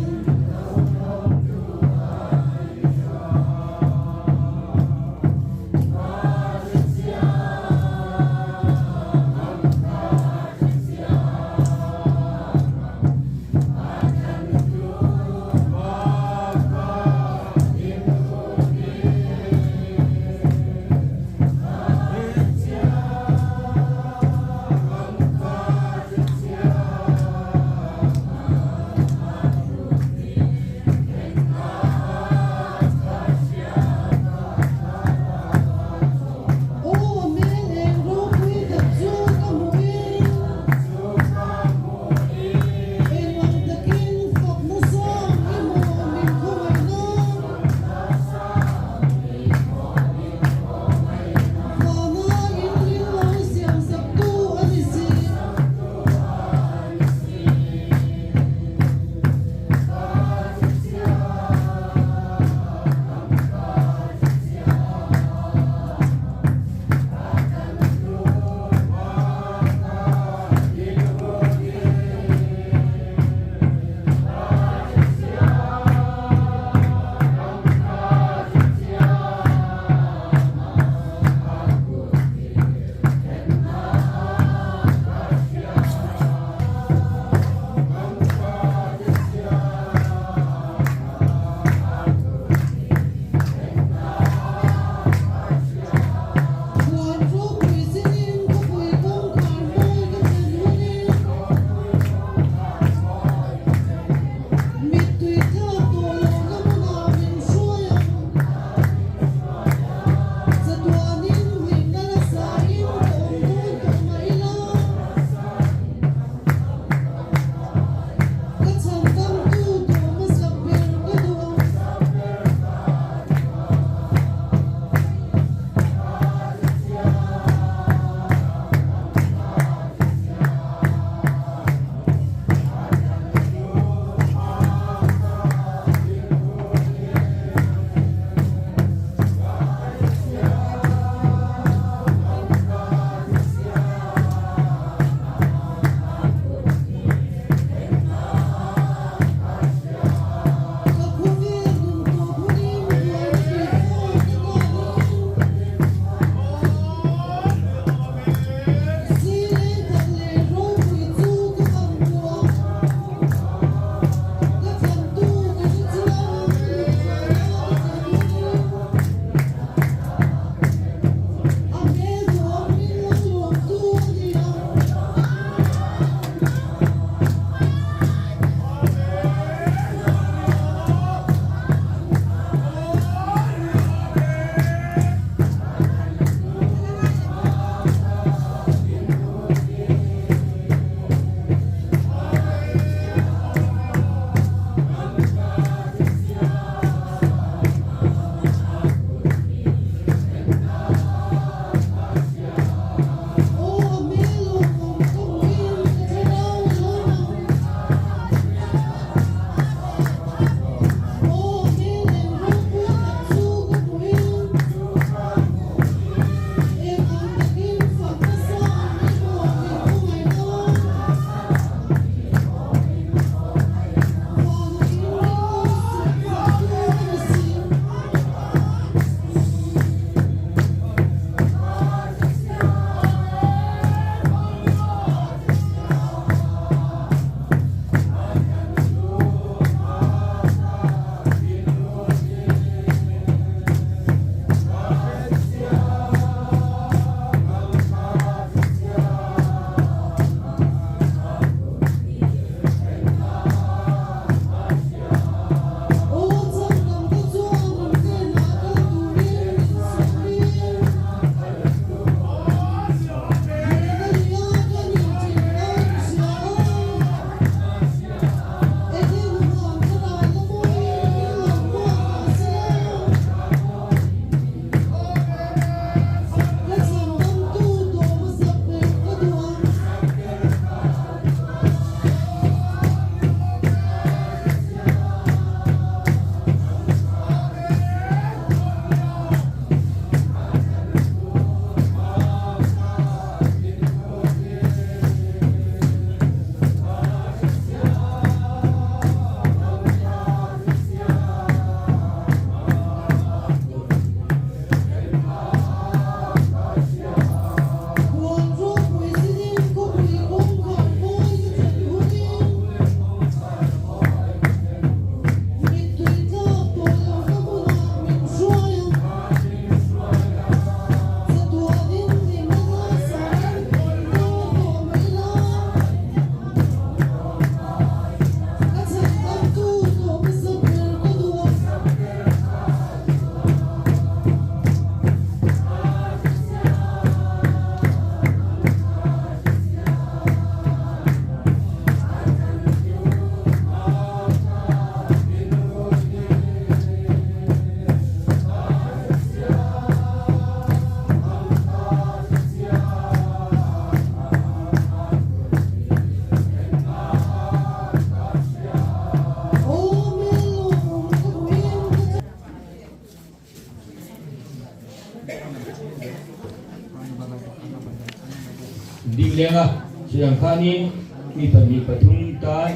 leng a, chutiang khanin mi pahnih pathum tan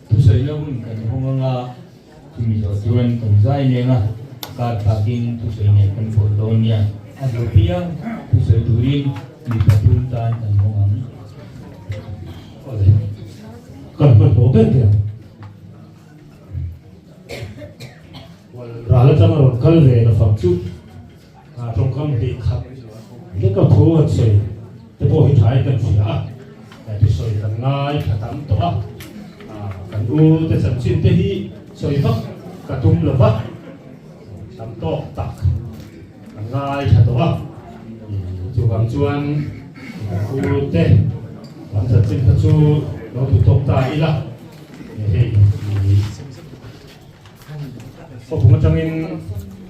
thusawina hun kan hawng anga chumi zawh chuan kan zai leng a, kar thlakin thusawi nen kan pawlh dawn nia. A duh piang thusawi turin mi pathum tan kan hawng ang. Awle, kan hmanhmawh ber teh ang. Ral atanga rawn kal ve na fang chu tawngkam hnih khat leka thu an sawi te pawh hi thain kan hria a, thusawi kan ngai tha tam tawh a, kan u te chanchin te hi sawi vak ka tum lo va, tam tawk tak kan ngai tha tawh a, chuvang chuan kan u te lam chanchin kha chu lo duh tawk ta ila. Hei khawpung atangin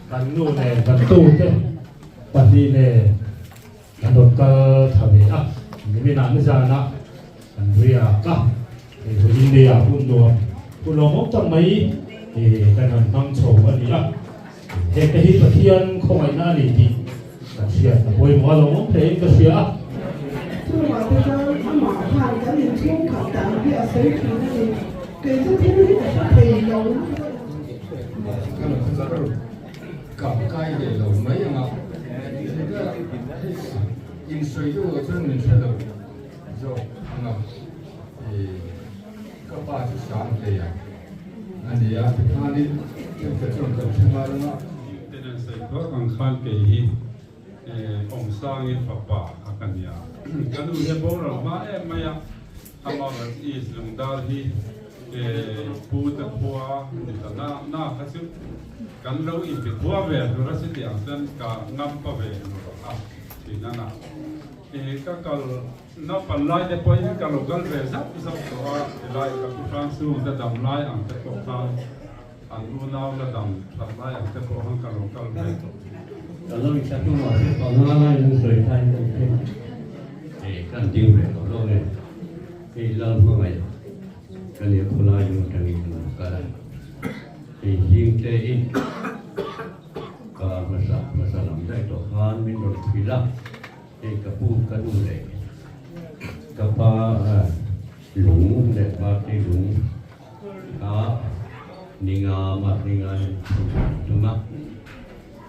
kan nu nen kan tute pahnih nen kan rawn kal thla ve a, niminah nizanah kan riak a, hei vawiin leiah hun nuam hun lawmawm tak mai kan han hmang chho a ni a, hengte hi Pathian khawngaihna a ni tih kan hriat a pawimawh a lawmawm hlein ka hria a. Chungah te chuan amah khan kan inchhungkhat dan hi a sawi thin a ni. Kei chu thil hi ka hre thei lo. Ka kai ve lo mai ang a, in sawi deuh ah chuan min hre lo zawk ang a, ka pa chu sang hle a a ni a, tikhanin thenkhat chuan kan hre ngai ang a. Ten an sawi thuak ang khan kei hi Awmsangin fapa a ka nia. Ka nu hi a boral hma em mai a, Amarawt East Lungdar hi Pu te khua ni ta na na kha chu kan lo inti khua ve hlur a chuti ang chuan ka ngampa ve hlur a thin a na. Ka kal naupan lai te pawhin ka lo kal ve zauh zauh tawh a, tilai ka pu Hrangchhung te dam lai ang te pawh khan An unau la dam that lai ang te pawh han ka lo kal ve tawh. Ka lo inthla tum ah te panga lai an sawi thain kan hre e kan ding ve tawh lo e hei lal hmangaih ka nia khawlai lung atangin kan lo kal a hei hling te in ka hmasa hmasa lam daih tawh khan min rawn hrilh a hei ka pu ka nu leh ka pa lung leh party lung Kha ninga mah ninga in tum a,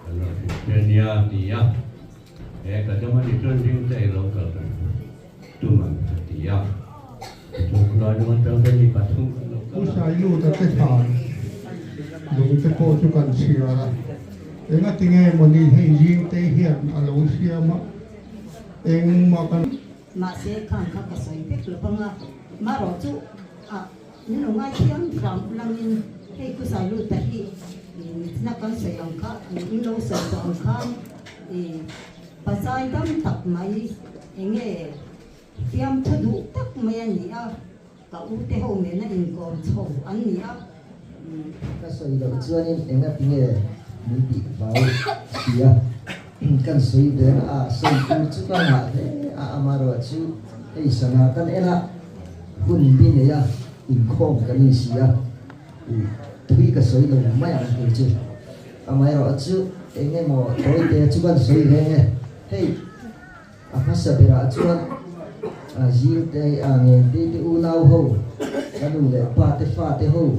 kan lo hrilh che nia a ti a, he ka dam a ni chuan ding te ilo kal kan tum ang a ti a, tichuan khulai lung atang te ni pathum kan lo kal a. Pu Sailuta te khan lung te pawh chu kan chhiar a, engatinge mawni hei zing te hian a lo siam a, engmah kan. Mahse khan kha ka sawi vek lo vang a, marawh chu a min lo ngai thiam hram langin hei ku sai lut ta hi na kan sawi ang kha in lo sawi tawh ang khan pazai dam tak mai enge fiamthu duh tak mai a ni a, ka u te ho nena inkawm chho an ni a. Ka sawi loh chuanin engatinge min tih vau si a, kan sawi ve a, sawi tur chu ka ngah hle a, amaherawh chu hei sana kan en a, hun bi nei a, inkhawm kan ni si a, thui ka sawi lo mai ang tur chu, amaherawh chu engemaw tawite chu kan sawi ve nge, hei A hmasa berah chuan zir te, ngen te te unau ho, ka nu leh pa te fa te ho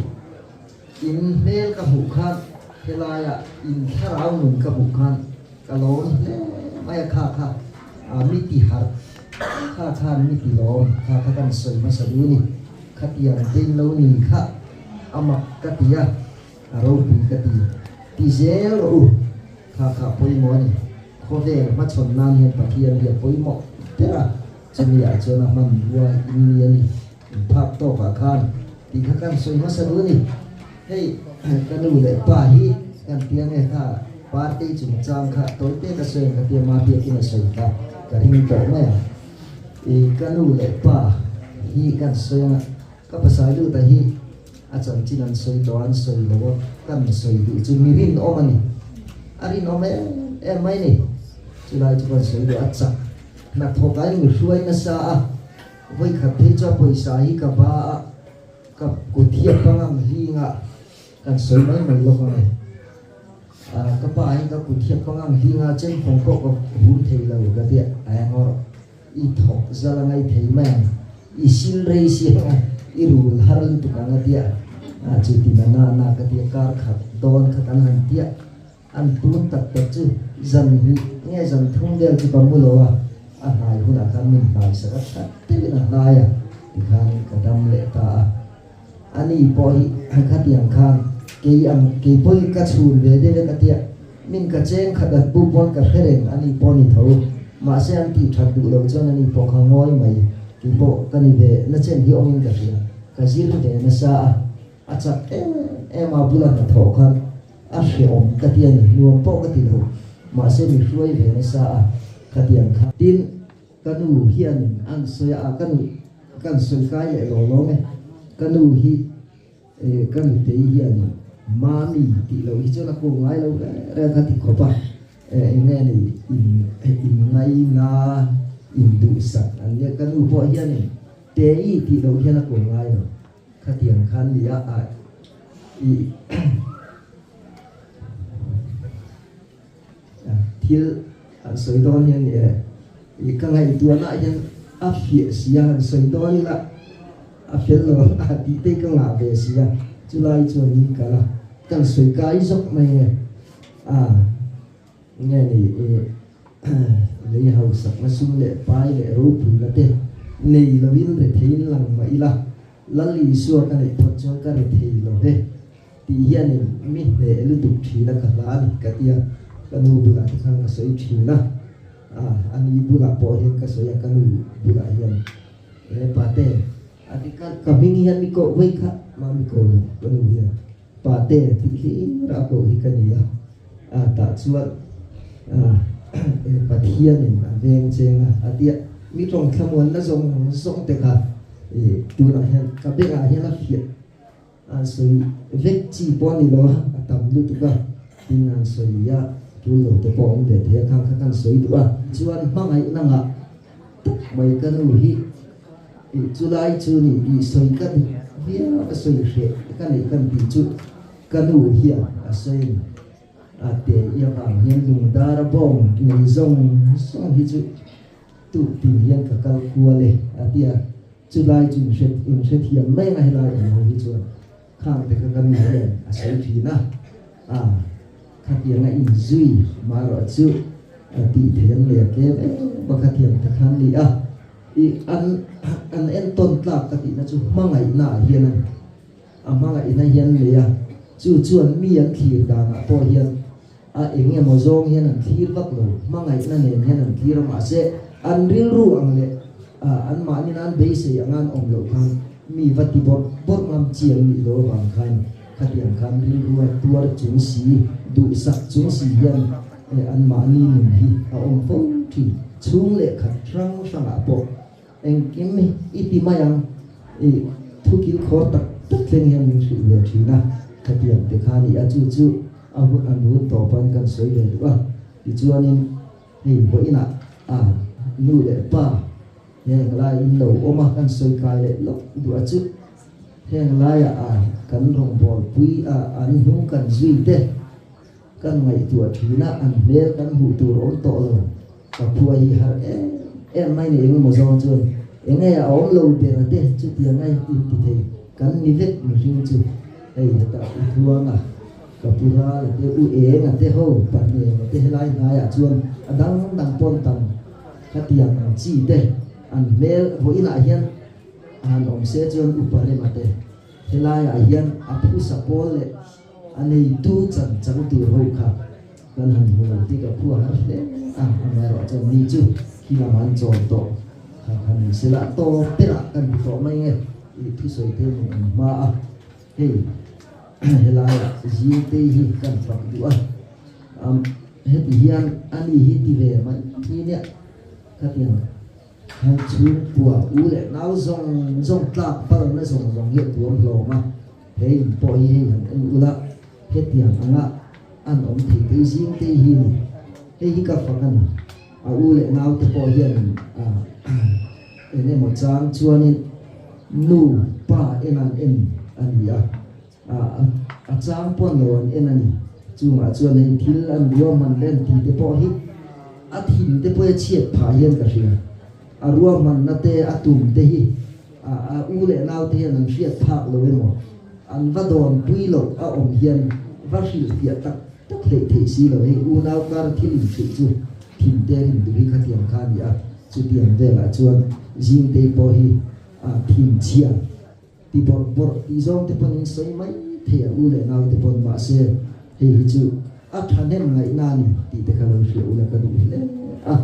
in hmel ka hmuh khan helaiah in thlarau nun ka hmuh khan ka lawm hle mai a, kha kha mi ti harh, kha khan mi ti lawm, kha kha kan sawi hmasa duh a ni, khatiang te in lo ni kha a mak ka ti a, a ropui ka ti, ti zel rawh u, kha kha pawimawh a ni. Khawvel hmachhawn nan hian Pathian hi a pawimawh ber a, chumi ah chuan a hmanrua in ni a ni. In phak tawk ah khan tih kha kan sawi hmasa duh a ni. Hei ka nu leh pa hi kan tia nge kha party chungchang kha tawite ka sawi ang ka tia ma biakin a sawi kha ka ring tawh mai ang. I ka nu leh pa hi kan sawi ang a, ka pasal luta hi A chanchin an sawi tawh a, an sawi lo a, kan sawi duh chu mi rinawm a ni. A rinawm em em mai ni. Chulai chu kan sawi duh a, chak hnathawk ah in mi hruai nasa a, vawikhat phei chu a pawisa hi ka ba a, ka kut hi a pangang hling a, kan sawi mai mai lawk ang e. Ka pa hi ka kut hi a pangang hling a, chemfawng pawh ka hum thei lo ka ti a, a engawrh. I thawk zal a ngai thei mai ang, i sil rei si ang a, i rul har lutuk ang a tia. A chu ti na na na ka tia, kar khat dawn kha kan han tia. An tun tak tak chu zan hnih nge zan thum vel chu ka mu lo a, a hnai hunah khan min hnai sak a, that deuhin a hnai a, tikhan ka dam leh ta a. Ani pawh hi khatiang khan kei ang kei pawh hi ka chhun ve deuh e ka tia, min ka cheng khat at bu pawn ka hre reng ani pawh ni tho, mahse an tih that duh lo chuan ani pawh kha ngawi mai, kei pawh ka ni ve na chen hi awmin ka hria, ka zir ve nasa a. A chak em em a bula hnathawh khan a hrehawm ka ti a ni, nuam pawh ka ti lo, mahse mi hruai ve nasa a khatiang kha. Tin, ka nu hianin an sawi a, ka nu kan sawi kai leh lo lawng e, ka nu hi ka nutei hianin mami tih loh hi chuan a kung ngai lo reng reng kha ti khawp a, eng nge ni in in ngaina in duhsak an nia, ka nu pawh hianin Tei tih loh hian a kung ngai lo. Khatiang khan nia a i thil han sawi dawn hian e i ka ngaihtuahna hian a fiah si a, han sawi dawn ila a fel lo ang a tih te ka ngah ve si a, chulai chuan min kal a, kan sawi kai zawk mai nge a nge ni i lei hausakna sum leh pai leh ropuina te nei lovin retheiin lang mah ila. Lal Isua ka neih phawt chuan ka ri thei lo ve tih hianin mi hneh lutuk thin a ka hla a ni ka ti a, ka nu bulah te khan ka sawi thin a, a ni bulah pawh hian ka sawi a ka nu bulah hian e pate a ti ka ka hming hian mi koh vawi kha mah mi ko lo ka nu hian pate tih hlir a koh hi ka ni a, a tah chuan e Pathianin a veng cheng a a ti a, mi tawng thlamuanna zawng zawng te kha I tunah hian ka bengah hian a fiah a sawi vek chi pawh a ni lo a, a tam lutuk a, tin an sawi a, tul lo te pawh a awm ve thei a, khang kha kan sawi duh a, chuan hmangaihna ngah tak mai ka nu hi i chulai chu ni i sawi ka duh viau a sawi hreh ka neih kan tih chu ka nu hian a sawi a ni. A te i avang hian lungdar a bawng nei zawng zawng hi chu Tuk tin hian ka kal kual e a ti a, chulai chu in hre in hrethiam mai anga helai awm ho hi chuan khang te kha ka nu hian a sawi thin a, a khatianga in zui marawh chu a tih theih an nei a tlem em a khatiang te khan ni a, i an an entawn tlak ka tihna chu hmangaihna ah hian a ni, a hmangaihna hian nei a, chu chuan mi an thlir danah pawh hian A eng emaw zawng hian an thlir vak lo, hmangaihna nen hian an thlir a, mahse an rilru ang leh anmahni nan beisei anga an awm loh khan mi va ti bawrh bawrh ngam chi an nih loh avang khan khatiang khan rilru a tuar chung si, duhsak chung si hian anmahni nun hi a awm fo thin. Chhung leh khat hrang hrangah pawh engkim i ti mai ang, i thu kilkhawr tak tak thleng hian min hrilh ve thin a, khatiang te kha a ni a, chu chu A hun an hun tawpan kan sawi ve duh a, tichuanin hei vawiinah a nu leh pa heng lai in lo awm a, kan sawi kai leh lawk duh a chu heng laiah a kan rawngbawlpui a an hnung kan zui te kan ngaihtuah thin a, an hmel kan hmuh tur awm tawh lo, ka phua hi har em em mai ni engemaw zawng chuan enge a awm lo ber a te chutiang a inti thei kan ni vek mihring chu hei hetah i thuang a. Ka pu ral a te, u eng a te ho, pa hnem a te helai hnaiah chuan a dang dang pawn tam khatiang ang chi te an hmel vawiinah hian a han awm se chuan upa rem a te helaiah hian a phusa pawl leh a neitu chan chang tur ho kha kan han hmu lo tih ka phu a har hle a, amaherawh chuan ni chu khi lam an chawl tawh kha kha ni sela tawp berah kan ti tawh mai nge i thusawi te min awm hma a. Hei helaiah zing te hi kan fak duh a, heti hian ani hi ti ve mai hi nia khatiang khan chhungkua u leh nau zawng zawng tlak balna zawng zawng hi a tuam hlawm a, he in pawh hi hei han en ula hetiang anga an awm thei te zing te hi ni, hei hi ka fak a ni, a u leh nau te pawh hian eng emaw chang chuanin. Nu, pa en an en a ni a, a chang pawn lo an en a ni. Chungah chuan hei thil an ruahman leh an tih te pawh hi a thin te pawh hi a chhiat phah hian ka hria. A ruahmanna te a tum te hi a u leh nau te hian an hriat phak lo emaw an va dawn pui loh a awm hian va hrilhfiah tak tak hleih theih si lo. Hei unau kar thil inhrilh chu thin te rin duh hi khatiang kha a ni a, chutiang velah chuan Zingtei pawh hi a thinchhia ti bawrh bawrh tih zawng te pawn in sawi mai thei a u leh nau te pawn mahse hei hi chu a thahnem ngaihna a ni tih te kha lo hria ula ka duh hle a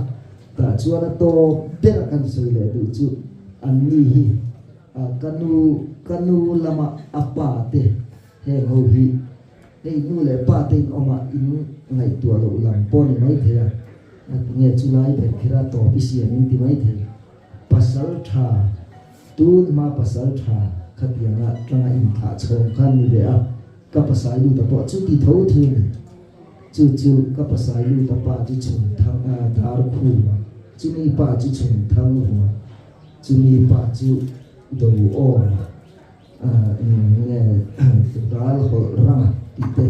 tah chuan a tawp ber a kan sawi leh duh chu an ni hi ka nu ka nu lama a pa te heng ho hi hei nu leh pa te in awm ah in ngaihtuah loh lam pawh a ni mai thei a ngatinge chulai ber kher a tawp i siam in ti mai thei pasal tha Tun hma pasal tha khatianga tanga inthlah chhawm khan ni ve a, ka pasai luta pawh chu ti tho thu a ni. Chu chu ka pasai luta pa chu chhun thang a dar khum a, chumi pa chu chhun thang vung a, chumi pa chu do awm a, nge ral hawlh rang a tih te,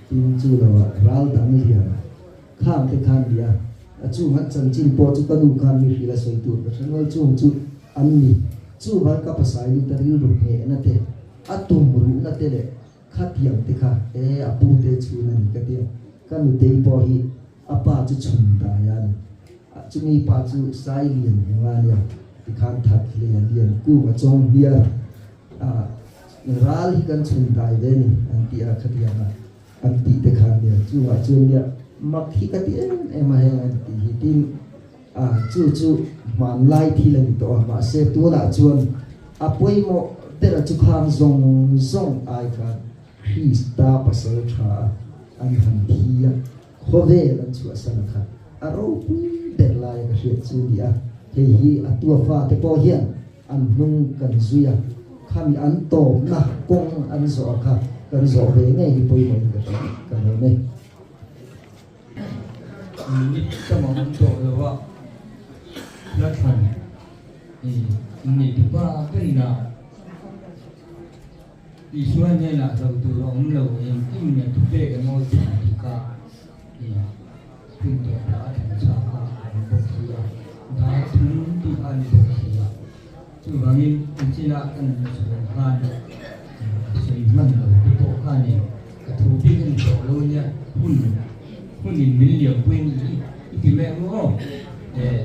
tin chu lo ah ral dang lian a. Khang te khan nia, a chung an chanchin pawh chu ka nu khan mi hrilh a sawi tur ka hre nual chung chu an ni. Chuvang ka pasai lut a rilru nghehna te, a tum ruhna te leh khatiang te kha e a pu te chhun a ni ka tia. Ka nutei pawh hi a pa chu chhun dai a ni. Chumi pa chu sai lian vunga a nia, tikhan that hle a lian kung a chawng hmiar a, ral hi kan chhun dai ve ni an ti a khatiang a. An tih te khan nia chungah chuan nia mak hi ka ti em em a heng an tih hi tin a chu chu hmanlai thil a ni tawh a mahse tunah chuan a pawimawh bera chu khang zawng zawng ai khan Krista pasal tha a an han thi a khawvel an chhuahsan a kha a ropui ber lai a ka hriat chu ni a hei hi a tua fate pawh hian An hnung kan zui a, khami an tawpna kawng an zawh a kha kan zawh ve ngei hi pawimawhin ka hria ka lawm e. Minute tam a awm tawh lo a, hla thlan i innei tu pa berin a Isua hnenah hlauh tur a awm lo, engkim in a thupek an awl thin tih kha i hun tawh hla a thlan chak a awm bawk si a, dar thum tih kha a ni bawk si a. Chuvangin nichinah kan chhuan khan a sawi hman lo te pawh khanin ka thu bik a ni tawh lo nia, hun hunin min liampuiin i ti mek maw aw? Eh,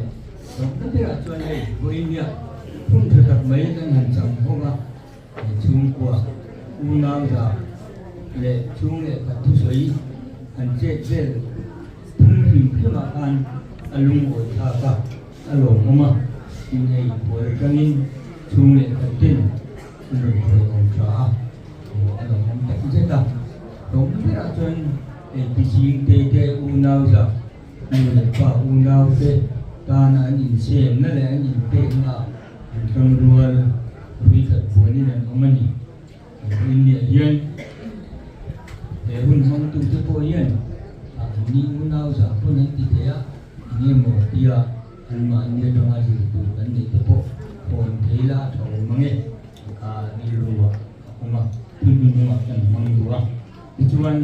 tawpna berah chuan hei vawiin nia hun tha tak mai kan han chang hawk a. Chhungkua, unau za leh chhung leh khat thusawi han chet vel phung hrim hrim ah khan a lungawi thlak a, a lawmawm a, tin hei buai atangin chhung leh khat ten an rawn hruai awm tha a, a lawmawm tak zet a. Hlawm berah chuan hei pi chhingte te unau za nu leh pa unau te tana an inchhenna leh an inpekna ah An tangrual hrui khat buanin an awm a ni. Vawiin niah hian he hun hmangtute pawh hian anni unau zah pawn an ti thei a, eng emaw tia anmahni atanga zir tur kan neih te pawh hawn thei la a tha awm ang e kha rilru ah a awm a, hun hnuhnungah kan hmang duh a. Tichuan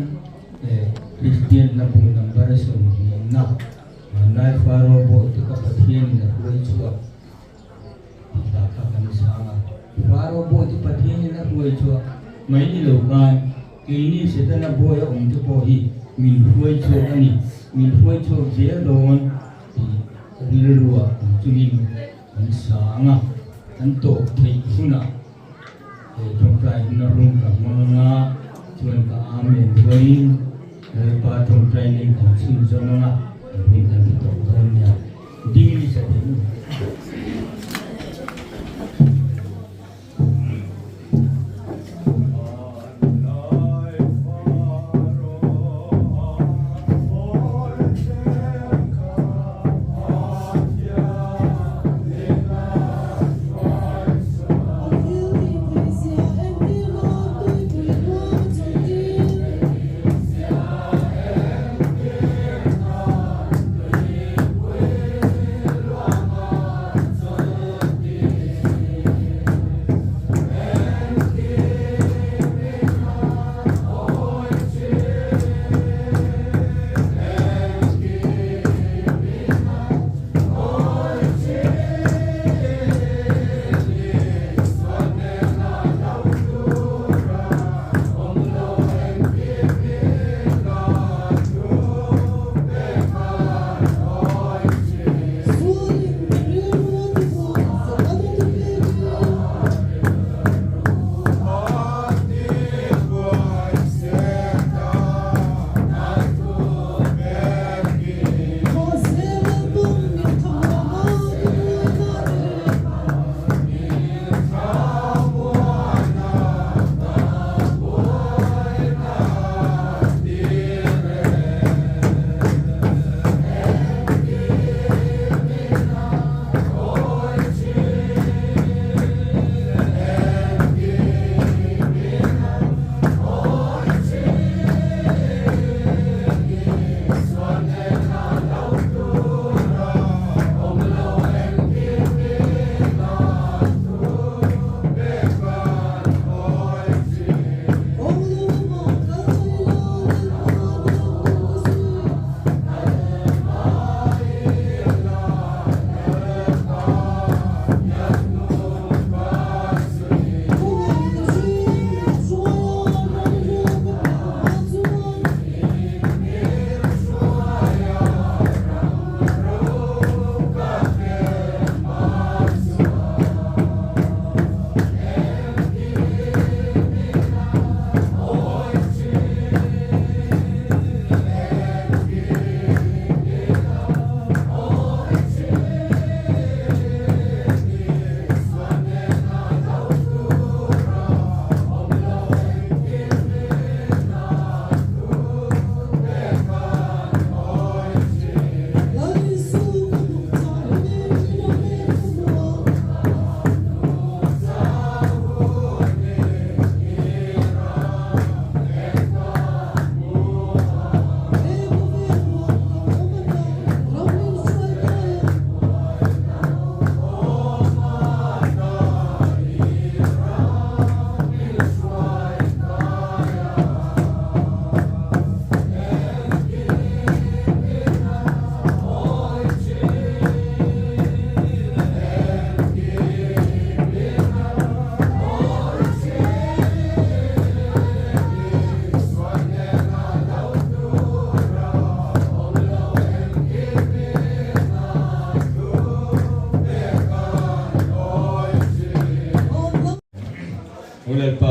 Kristian hlabu number 20 na Vanlai Faro pawh te ka Pathianin a hruai chhuak. Tih kha kan sang a. Faro bawi chu Pathianin a hruai chhuak mai ni lo khan keini Setana bawi a awm te pawh hi min hruai chhuak a ni, min hruai chhuak zel dawn tih rilruah awm chungin kan sang a. Kan tawp theih hunah he tawngtai huna rawng ka hmang anga chuan ka Amen rualin Lalpa tawngtai nen kan chhunzawm anga kan hun kan ti tawp dawn nia. Ding ni sa ding.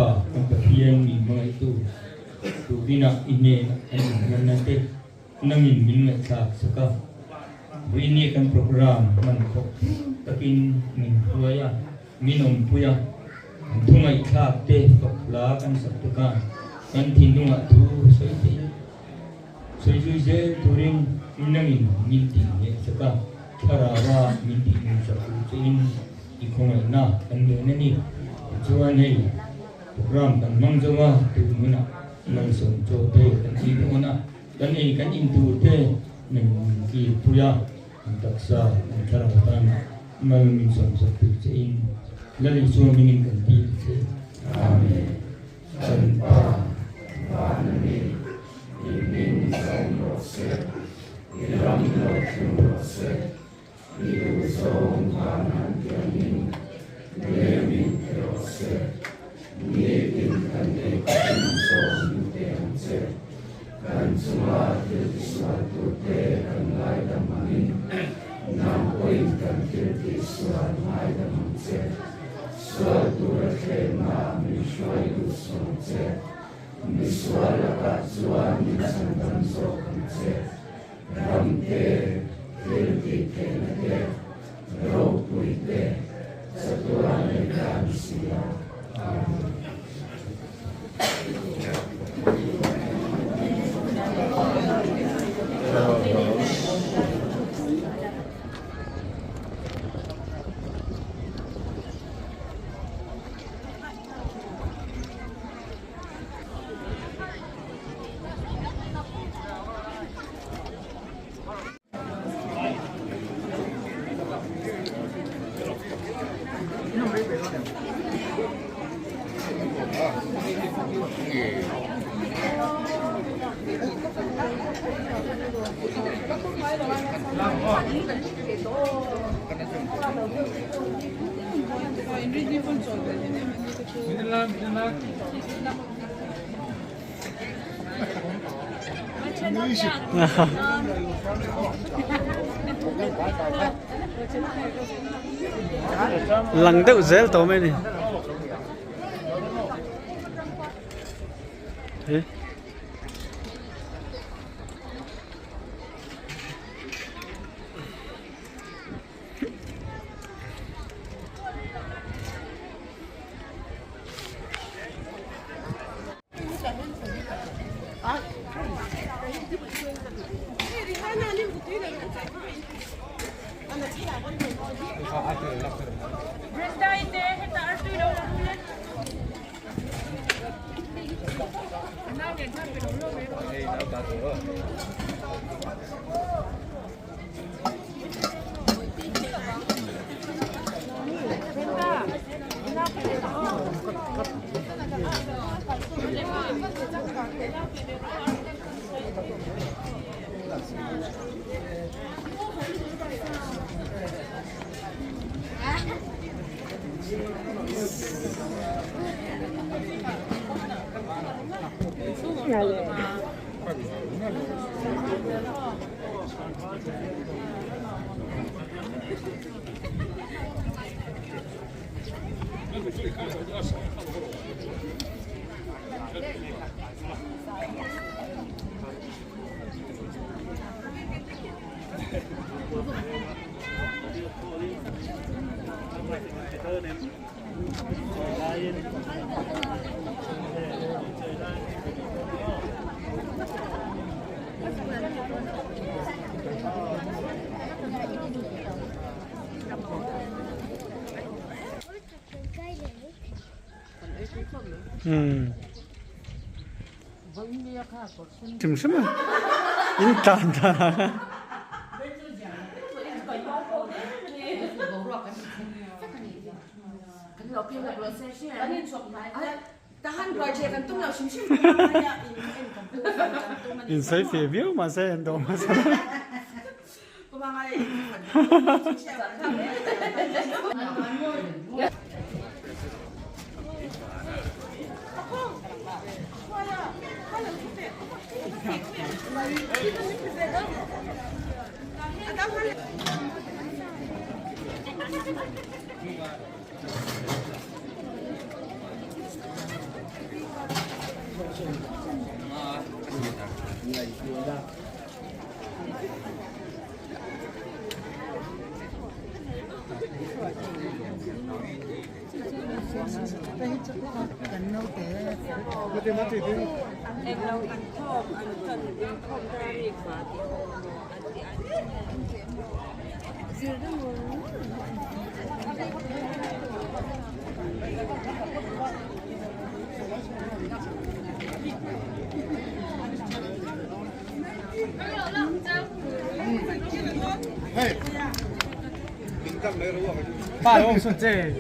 Lalpa kan Pathian min hmangaihtu tukinah i hnenah kan inhmanna te nangin min ngaihthlak sak a. Vawinia kan program hman khawh takin min hruai a, min awmpui a. Kan thu ngaihthlak te fak hla kan sak te khan kan thinlungah thu sawi theih sawi zui zel turin nangin min tih ngeh sak a, thlarau-a min tih nun sak tur chein i khawngaihna kan ngen a ni. Tichuan hei program kan hmang zo a, tun hunah malsawm chaw te kan ei dawn a, kan ei kan in tur te min kirpui a, kan taksa kan thlarau tan mal min sawmsak tur chein Lal Isua mingin kan ti ta che. Amen. Kan Pa, Van a ni, i hming zawm rawh se, i ram lo thleng rawh se, i duhzawng van an tiangin lem in pe rawh se, nitin kan ei khatin zawm min pe ang che, kan chunga thil tisual turte kan ngaidam angin nang pawhin kan thil tihsual ngaidam ang che. Sual tura thlehna min hruai duh sawm che, misual lakah chuan min chhandam zawk ang che. Ram te, thil tih theihna te, ropui te, chatuan leh dan si a. Amen. Lang deuh zel tawh mai a ni. Chim hrim a in tlan ta in sawi feh viau mahse an dawh hmasa Ba ông xuân chê.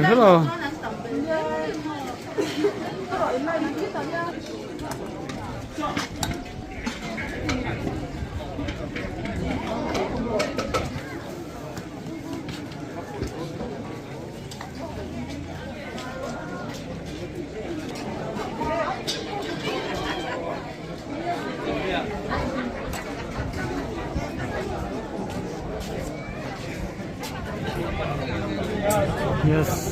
Hello. Yes.